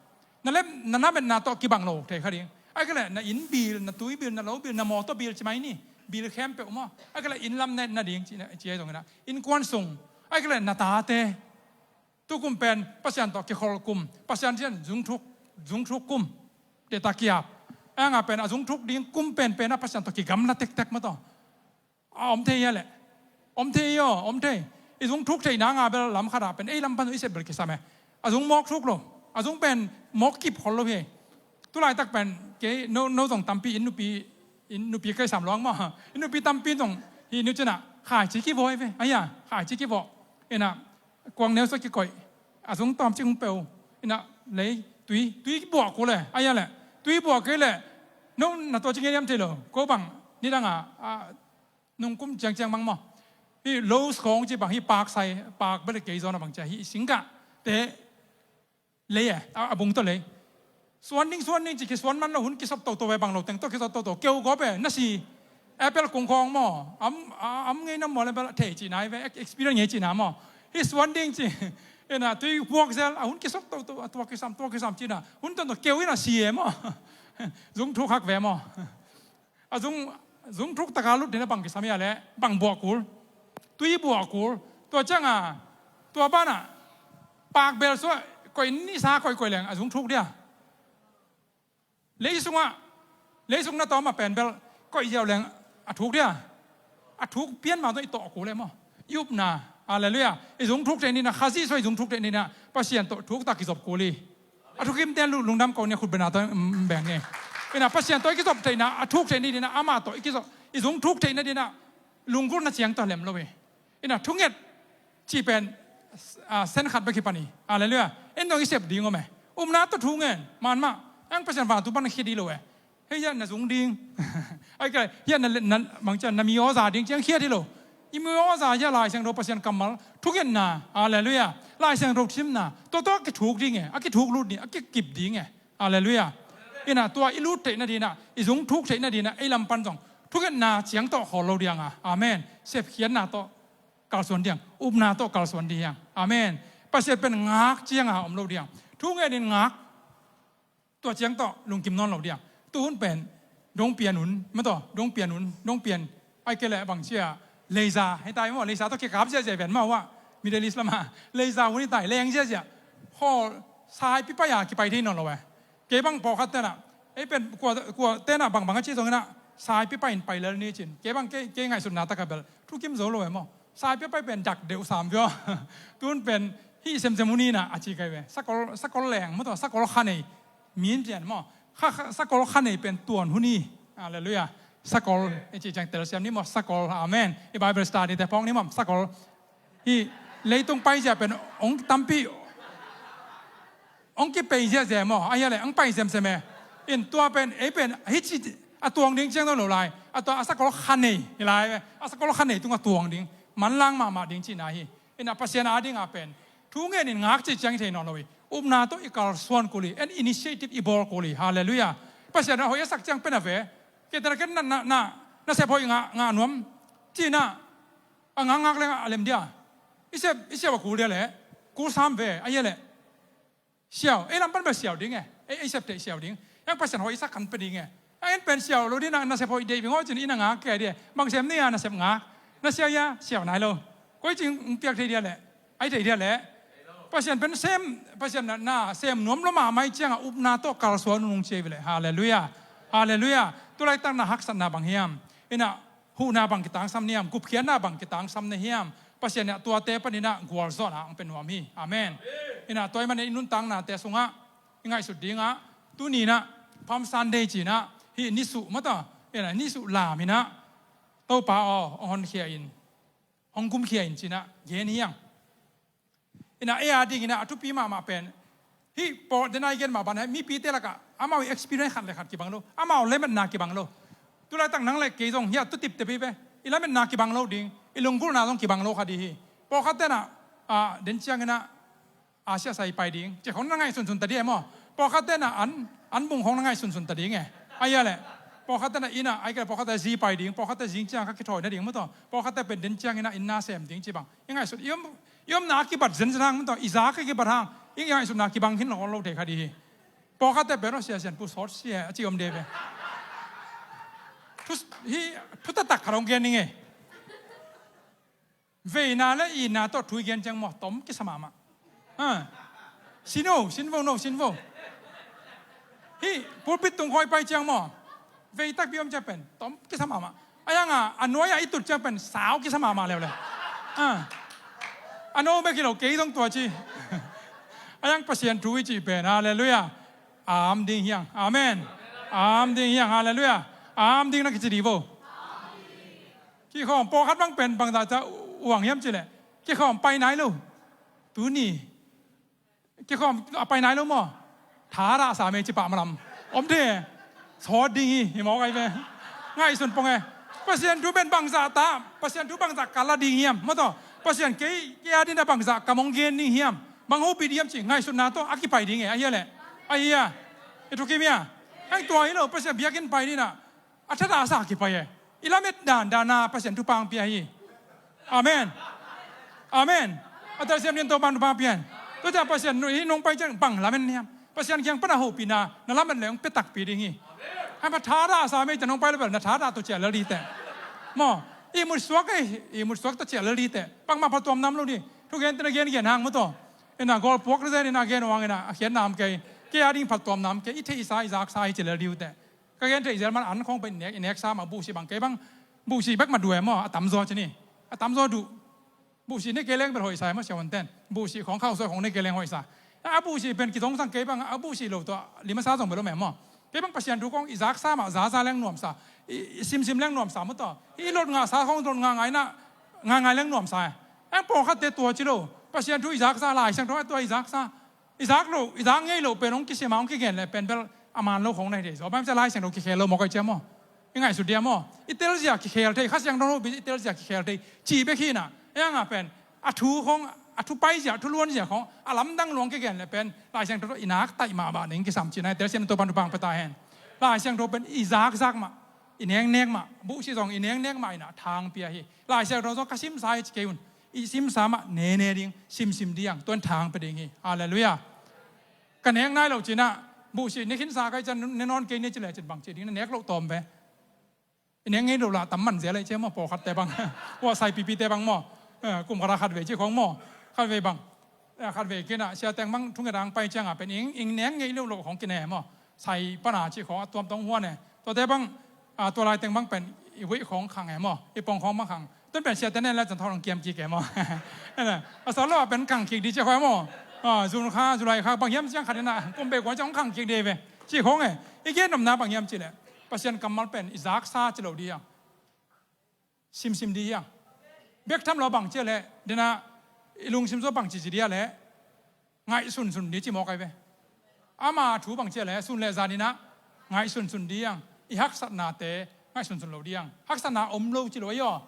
na lem na na metna tawh kibang lo thei kha ding. Ahi kei leh na inn bill, na tui bill, na lo bill, na mawtaw bill ci mai ni. Bill khempeuh maw. Ahi kei leh inn lam na na ding ci na, ci ahi zong ina. Innkuan sung. Ahi kei leh na tate. Tu kum pen Pasian tawh kikhol kum, Pasian cian zungthuk, zungthuk kum. Deta kiap. Anga pen a zungthuk ding kum penpen a Pasian tawh kigamla tektek maw tawh. A om thei hia leh? Om thei aw, om thei. I zungthuk theihna nga bel lam khatah pen ei lam pan i sep bel kisam e. A zung mawk thuk lo. A zung pen mawk kip khol lo hi. Tulaitak pen kei no, no zong tampi inn nupi, inn nupi kai sam luang maw. Inn nupi tampi zong hi nu cinah khaici kivawh hi ve. Aia, khaici kivawh. Ina kuang neu sa kikoih. A zung tawm cik hong peu. Ina lei tui, tui buah kul e. Aia leh tui buah kei leh no na tua ci ngei diam thei lo. Ko bang nidanga a nungkum ciangciang bang maw. Hih Lowe's khawng ci bang hih paak sai, paak bel kei zawn a bang cia hih singkah te lei e, a, a bung tawh lei. Suan ding, suan ding ci kisuan man lo, hun kisop toto ve, bang lo teng tawh kisop toto, keu gawp e, na si. Apple kung khawng maw, am, a, am ngei na maw le bel thei ci nai ve, ek-, experience ngei ci na maw. Hih suan ding ci. Ina tui puak zel, a hun kisop toto, a tua kisam, tua kisam ci na. Hun ton to keu ina si e maw. Zung thuk hak ve maw. A zung, zung thuk taka lut dina bang kisam ia leh, bang buah kul. Tui buah kul. Tua cianga, tua bana, paak bel sua, koih nisa koih koih leng, a zung thuk dia. Lei sungah, lei sung na tawm a pen bel, koih ziau leng, a thuk dia. A thuk pian ma tua i tawh kul e maw. I upna, halleluiah. I zung thuk theih nina, Khazih sua i zung thuk theih nina, Pasian tawh thuk tak i zop kul i. A thukim ten lu-, lungdam ko nia khutbena tawh, mm, beng ni. Ina Pasian tawh i kizop theihna, a thuk theih ni dina, ama tawh i kizop, i zung thuk theihna dina, lunggulhna ciang tawh lem lo i. Ina thunget, ci pen, ah, sen khat bek hi pan i. Halleluiah. En dong i sep ding om e. Upna tawh thungen, man mah, ang Pasian vantung pan khia di lo e. Hei, hiah na zung ding. Ai, ka, hiah na, na, bang ciang na mi aw za ding ciang khiat hi lo. I mi aw za hiah Lai Siangtho Pasian kammal thungetna. Halleluiah. Lai Siangtho thimna. Tua, tua a kithuk ding e. A kithuk lut ding. A kikip ding e. Halleluiah. Ina tua i lut theihna dina, i zung thuk theihna dina, ei lam pan zong thungetna ciang tawh khawl lo dianga. Amen. Sepkhiatna tawh kalsuan diang. Upna tawh kalsuan diang. Amen. Pasian pen ngak cianga om lo diang. Thungen in ngak. Tua ciang tawh lungkim nawn lo diang. Tuhun pen dong pian un, ma tawh, dong pian un, dong pian. Ai kei leh bang cia, leiza, hei tai maw, leiza tawh kikap ziahziah ven maw ah, Middle East lamah, leiza hun hi tai, leng ziahziah. Haw, saipi pai a kipai thei nawn lo e. Kei bang pawlkhat tenah, ei pen kua, kua tenah bangbang a ci zong inah, saipi pai in pai lel ni cin. Kei bang kei, kei ngaihsutna taka bel, thukim zo lo e maw. Saipi pai pen dak deuh sam vio. Tun pen hih semsem hun inah a ci kai ve. Sakol, sakol leng, ma tawh, sakol kha nei. Min pian maw. Kha, kha, sakol kha nei pen tuan hun hi. Halleluiah. Sakol, i ci ciang telsiam ni maw, sakol. Amen. I Bible study te pawng ni maw, sakol. Hih leitung pai zia pen ong tampi, ong kipei ziahziah maw. Aia le, ong pai semsem e. In tua pen, ei pen, hih ci a tuang ding ciang lo lai. A tua a sakol kha nei, hi lai ve. A sakol kha nei tung a tuang ding. Manlang mahmah ding cihna hi. Ina Pasian a dinga pen thungen in ngak cih ciang i thei nawn lo hi. Upna tawh i kalsuan kul hi. En initiative i bawl kul hi. Halleluiah. Pasian a hoih a sak ciang pen a ve. Kei tena ken na, na, na, na sep hoih ngah, ngah nuam. Cihna a ngak ngak leng a lem dia. I sep, i sep a kul dia le. Kul sam ve. A ia le. Siau, ei lam pan bel siau ding e. Ei, ei sep theih siau ding. Yang Pasian hoih i sak kan pe ding e. Yang en pen siau lo dina, na sep hoih deih bing aw cin ina ngak kei dia. Bang sem ni a na sep ngak. Na siau ia, siau nai lo. Koi cing piak thei dia le. Ai thei dia le. Pasian pen sem, Pasian na, na sem nuam lo mahmah i cianga upna tawh kalsuan nung cia i ve le. Halleluiah. Halleluiah. Tulaitak na haksatna bang hiam. Ina huhna bang kitangsam na hiam, gupkhiatna bang kitangsam na hiam, Pasian ina tuate paninah gualzawhna hong pe nuam hi. Amen. Ina tua i manin i nuntaknate sungah i ngaihsut dingah tuninah Palm Sunday cinah hih nisuh mata, ina nisuh laminah Topa aw hong honkhia in, hong gumkhia in cinah gen hiang. Ina ei a dinginah a thupi mahmah pen hih pawl dena i gen mah banah mipite lakah amau i experience khat le khat kibang lo, amau lametna kibang lo. Tulaitak nang le kei zong hiah tutip te pi ve. I lametna kibang lo ding, i lunggulhna zong kibang lo kha ding hi. Pawlkhat tenah, ah, den cianginah Asia sai pai ding, cia khong na ngaihsunsun ta ding e maw? Pawlkhat tenah an, an bung khong na ngaihsunsun ta ding e. Aia le. Pawlkhatte na inn ah, ai kei pawlkhatte zi pai ding, pawlkhatte zing ciang ka kithawi nading maw tawh, pawlkhatte pen den ciangin ah inn na sem ding ci bang i ngaihsut, i om, i omna a kibat zenzen hang maw tawh, i zak a kibat hang, i ngaihsutna kibang khin lo, lo thei kha ding hi. Pawlkhatte pen aw, sia, Sian Pu sawt sia a ci om de ve. Thu, hi, thu taktak khat hong gen ning e. Veina le itna tawh thu i gen ciang maw, tom kisa mahmah. Ha. Sin o, sin vo, no, sin vo. Hih pulpit tung khawi pai ciang maw, vei takpi om ciang pen tom kisa mahmah. A yang a, a nuai-ah i tut ciang pen sau kisa mahmah leuleu. Ha. A no bek hi lo, kei zong tua ci. A yang Pasian thu i cih pen, halleluiah, a am ding hi hang. Amen. A am ding hi hang, halleluiah. A am ding na kici ding vo. Kikhawm, pawlkhat bang pen bangzah ca uang hiam cih leh, kikhawm pai nai lo. Tuni kikhawm a pai nai lo maw? Thadah sa mei ci pah malam. Om thei. Sawt ding hi, hi mawk ai ve. Ngaihsun pong e. Pasian thu pen bangzah ta, Pasian thu bangzah ka la ding hiam maw tawh, Pasian kei, kei a ding a bangzah ka mong gen ding hiam, bang hopih ding hiam cih ngaihsutna tawh a kipai ding e, a hia leh? A hia. I thukim hia? Heng tua hi lo, Pasian biakinn pai ding ah a thadah sa kipai e. I lamet dandan a Pasian thupha hong pia hi. Amen. Amen. A telsiam ding Topa'n thupha hong pia hen. Tua ciang Pasian, hih nong pai ciang bang lamen hiam? Pasian kiang pan a hopihna na lamet leh hong pia takpi ding hi. Hei, ma thadah sa mei ciang nong pai leh bel na thadah tawh ciah lel ding teh. Maw, ihmut suak e, ihmut suak tawh ciah lel ding teh. Bangmah phattuamna om lo ding. Thugente na gengen hang maw tawh. Ina gol puak zen ina gen uang ina a khiatna om kei. Kei a ding phattuamna om kei, i theihsa i zaksa hi ci lel ding uh teh. Ka gen theih zel man an khawng pen i nek, i neksa mah, buhsih bang kei bang, buhsih bek mah duh e maw, a tamzaw ci ni. A tamzaw duh. Buhsih nei kei leng bel hoihsa e maw, siavuante'n. Buhsih khawng, khausuai khawng nei kei leng hoihsa. A buhsih pen kizongsang kei bang, a buhsih lo tawh lim a sa zong bel om e maw. Kei bang Pasian thu khawng i zaksa mah, zaza leng nuamsa. I, i simsim leng nuamsa maw tawh. I lot ngahsa khawng lot ngahngai na, ngahngai leng nuamsa e. Eng pawlkhatte tua ci lo. Pasian thu i zaksa, Lai Siangtho a tua i zaksa. I zak loh, i zak ngei loh pen hong kisim a, hong kigen leh pen bel a man lo khawng na hi thei zaw. Bang hang hiam cih leh Lai Siangtho kikhel lo mawk ai cia maw. I ngaihsut dia maw. I telzia kikhel thei, Kha Siangtho hopih i telzia kikhel thei cih bek hi na. Ei ang a pen a thu khawng, a thu paizia, a thu luanzia khawng a lamdang lo hong kigen leh pen Lai Siangtho tawh i naktaih mahmah ding kisam cihna i telsiam Topa'n thupha hong pia ta hen. Lai Siangtho pen i zakzak mah, i neknek mah, buhsih zong i neknek mah ina tha hong pia hi. Lai Siangtho zong ka simsa hi ci kei un. I simsa mah nene ding, simsim ding, tua in tha hong pia ding hi. Halleluiah. Ka nek nai lo ci-in ah, buhsih ne khinsa ka hih ciang ne nawn kei ni ci leh cin bang ci ding, na nek loh tawm ve. I nek ngei loh lah tam man zel leh cia maw, pawlkhatte bang. Ua, saipipite bang maw. Eh, kum khat ah khatvei ci khawng maw. Khatvei bang. Eh, khatvei kei-in ah, siate bang thunget a hong pai ciang a pen ing, ing nek ngei loh loh khawng kine maw. Sai pan a ci khawng a tuamtuam huan e. Tuate bang, a, tua lai teng bang pen i vuih khawng khang e maw. I pong khawng bang khang. Tua pen siate nen leh zan thawn hong kiam kik e maw. A sa lo a pen kang kik ding ci khawng e maw. A, June kha, July kha bang hiam ciang khat in ah kum bei kua ciang hong kang kik ding ve. Ci khawng e. I gen nopna bang hiam cih leh, Pasian kammal pen i zaksa ci lo ding a, simsim ding hi hang. Bek tham lo bang ci a leh, dena i lungsim zaw bang ci ci ding a leh, ngaihsunsun ding ci mawk ai ve. Ama thu bang ci a leh, sun le zan in ah ngaihsunsun ding hi hang. I haksatnate ngaihsunsun lo ding hi hang. Haksatna om lo ci lo ahi aw.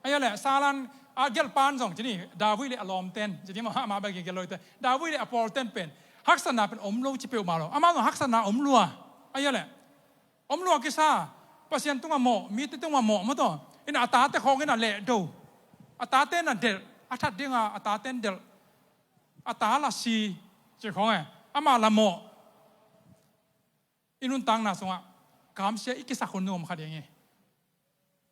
Ahi a leh, Salan a gelhpa'n zong ci ni, David le a lawmte'n, ci ni maw, amah bek gelh lo te. David le a pawlte'n pen haksatna pen om lo ci peuhmah lo. Amah zong haksatna om lua. Ahi a leh, om lua kisa, Pasian tungah mawh, mite tungah mawh maw tawh. In a tate khawng in a lehdo. A tate in a delh, a that dinga a tate'n delh. A ta la si, ci khawng e. Amah la mawh. I nuntakna sungah kamsia i kisak hun zong om kha ding hi.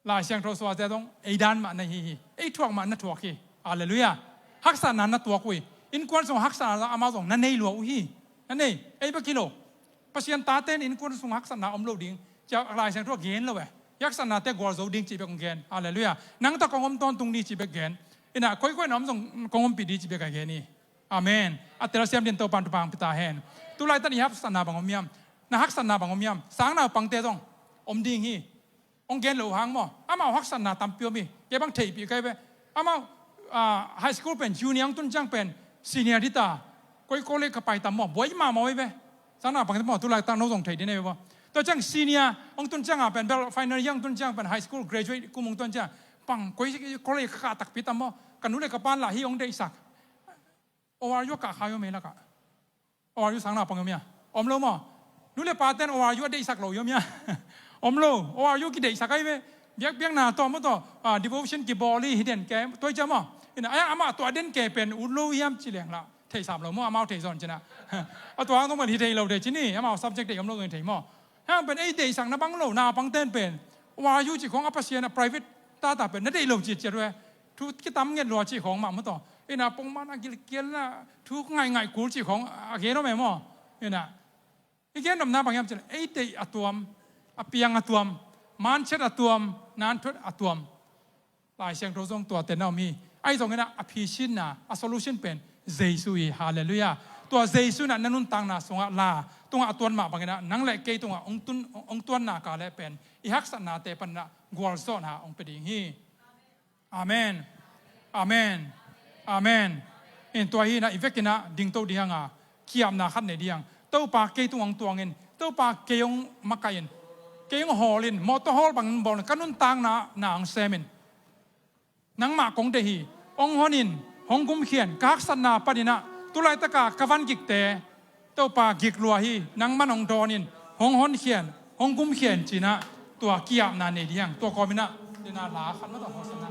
Lai Siangtho suahzia zong ei dan mah na hi hi. Ei thuak mah na thuak hi. Halleluiah. Haksatna na tuak uh hi. Innkuan sung haksatna zong amau zong na nei lua uh hi. Na nei. Ei bek hi lo. Pasian tate'n innkuan sung haksatna om lo ding, cia Lai Siangtho a gen lo e. Haksatnate gualzo ding cih bek hong gen. Halleluiah. Nang tawh kong om tawntung ni cih bek gen. Ina koikoi na om zong kong ompih ding cih bek a gen hi. Amen. A telsiam ding Topa'n thupha hong pia ta hen. Tulaitak i haksatna bang om hiam? Na haksatna bang om hiam? Sangnaupangte zong om ding hi. Hong gen loh hang maw. Amau haksatna tampi om hi. Kei bang theihpih ka hi ve. Amau, ah, high school pen junior hong tun ciang pen senior ding ta. Koi college ka pai tam maw. Buai mahmah hi ve. Sangnaupangte maw, tulaitak no zong thei ding hi ve maw. Tua ciang senior hong tun ciang a pen bel final year hong tun ciang pen high school graduate kum hong tun ciang, bang koi college ka kah takpi tam maw. Ka nu le ka pa'n lah hih hong deihsak. O R U a kah kha hi om ei lakah? O R U sangnaupang hi om hia? Om lo maw? Nu le pate'n O R U a deihsak lo hi om hia? Om lo, O R U kideihsak ahi ve. Biakpiakna tawh maw tawh, ah, devotion kibawl hi, hi den ke, tua hi ciah maw. Ina, ai, amah tua den ke pen ut lo hiam ci leng lah. Theihsam lo maw, amau thei zaw cih na. A tua hang tawh man hi thei lo thei ci ni, amau subject deih om lo zong hi thei maw. Hang pen ei deihsakna bang lo, naupangte'n pen. O R U cih khawng a Pasian a private tata pen, na deih lo ciatciat ve. Thu kitam nget lua cih khawng mah maw tawh. Ina pongmawkna gilkialna, thu ngaingai kul cih khawng, a gen om e maw. Ina. I gen nopna bang hiam cih leh, ei deih a tuam, a piang a tuam, manchet a tuam, nanthuat a tuam. Lai Siangtho zong tua teng na om hi. Ahi zongin ah a phisinna, a solution pen Jesu hi, halleluiah. Tua Jesu in ah na nuntakna sungah la, tungah a tuan mah bangin ah nang le kei tungah hong tun, hong tuanna ka leh pen i haksatnate panin ah gualzawhna hong pia ding hi. Amen. Amen. Amen. In tua hi in ah i vekin ah dingto ding hang a, ki-apna khat nei ding hang. Topa kei tung hong tuang in, Topa kei hong makaih in, kei hong hawl in, mawtaw hawl bangin bawl in, ka nuntakna na hong sem in. Nangmah kong deih hi, hong hon in, hong gumkhia in, ka haksatna panin ah, tu laitaka ka van gikte, Topa gik lua hi, nangman hong dawn in, hong honkhia in, hong gumkhia in ci-in ah, tua ki-apna nei ding hang, tua kawmin ah, den a la khat maw tawh, Hosanna.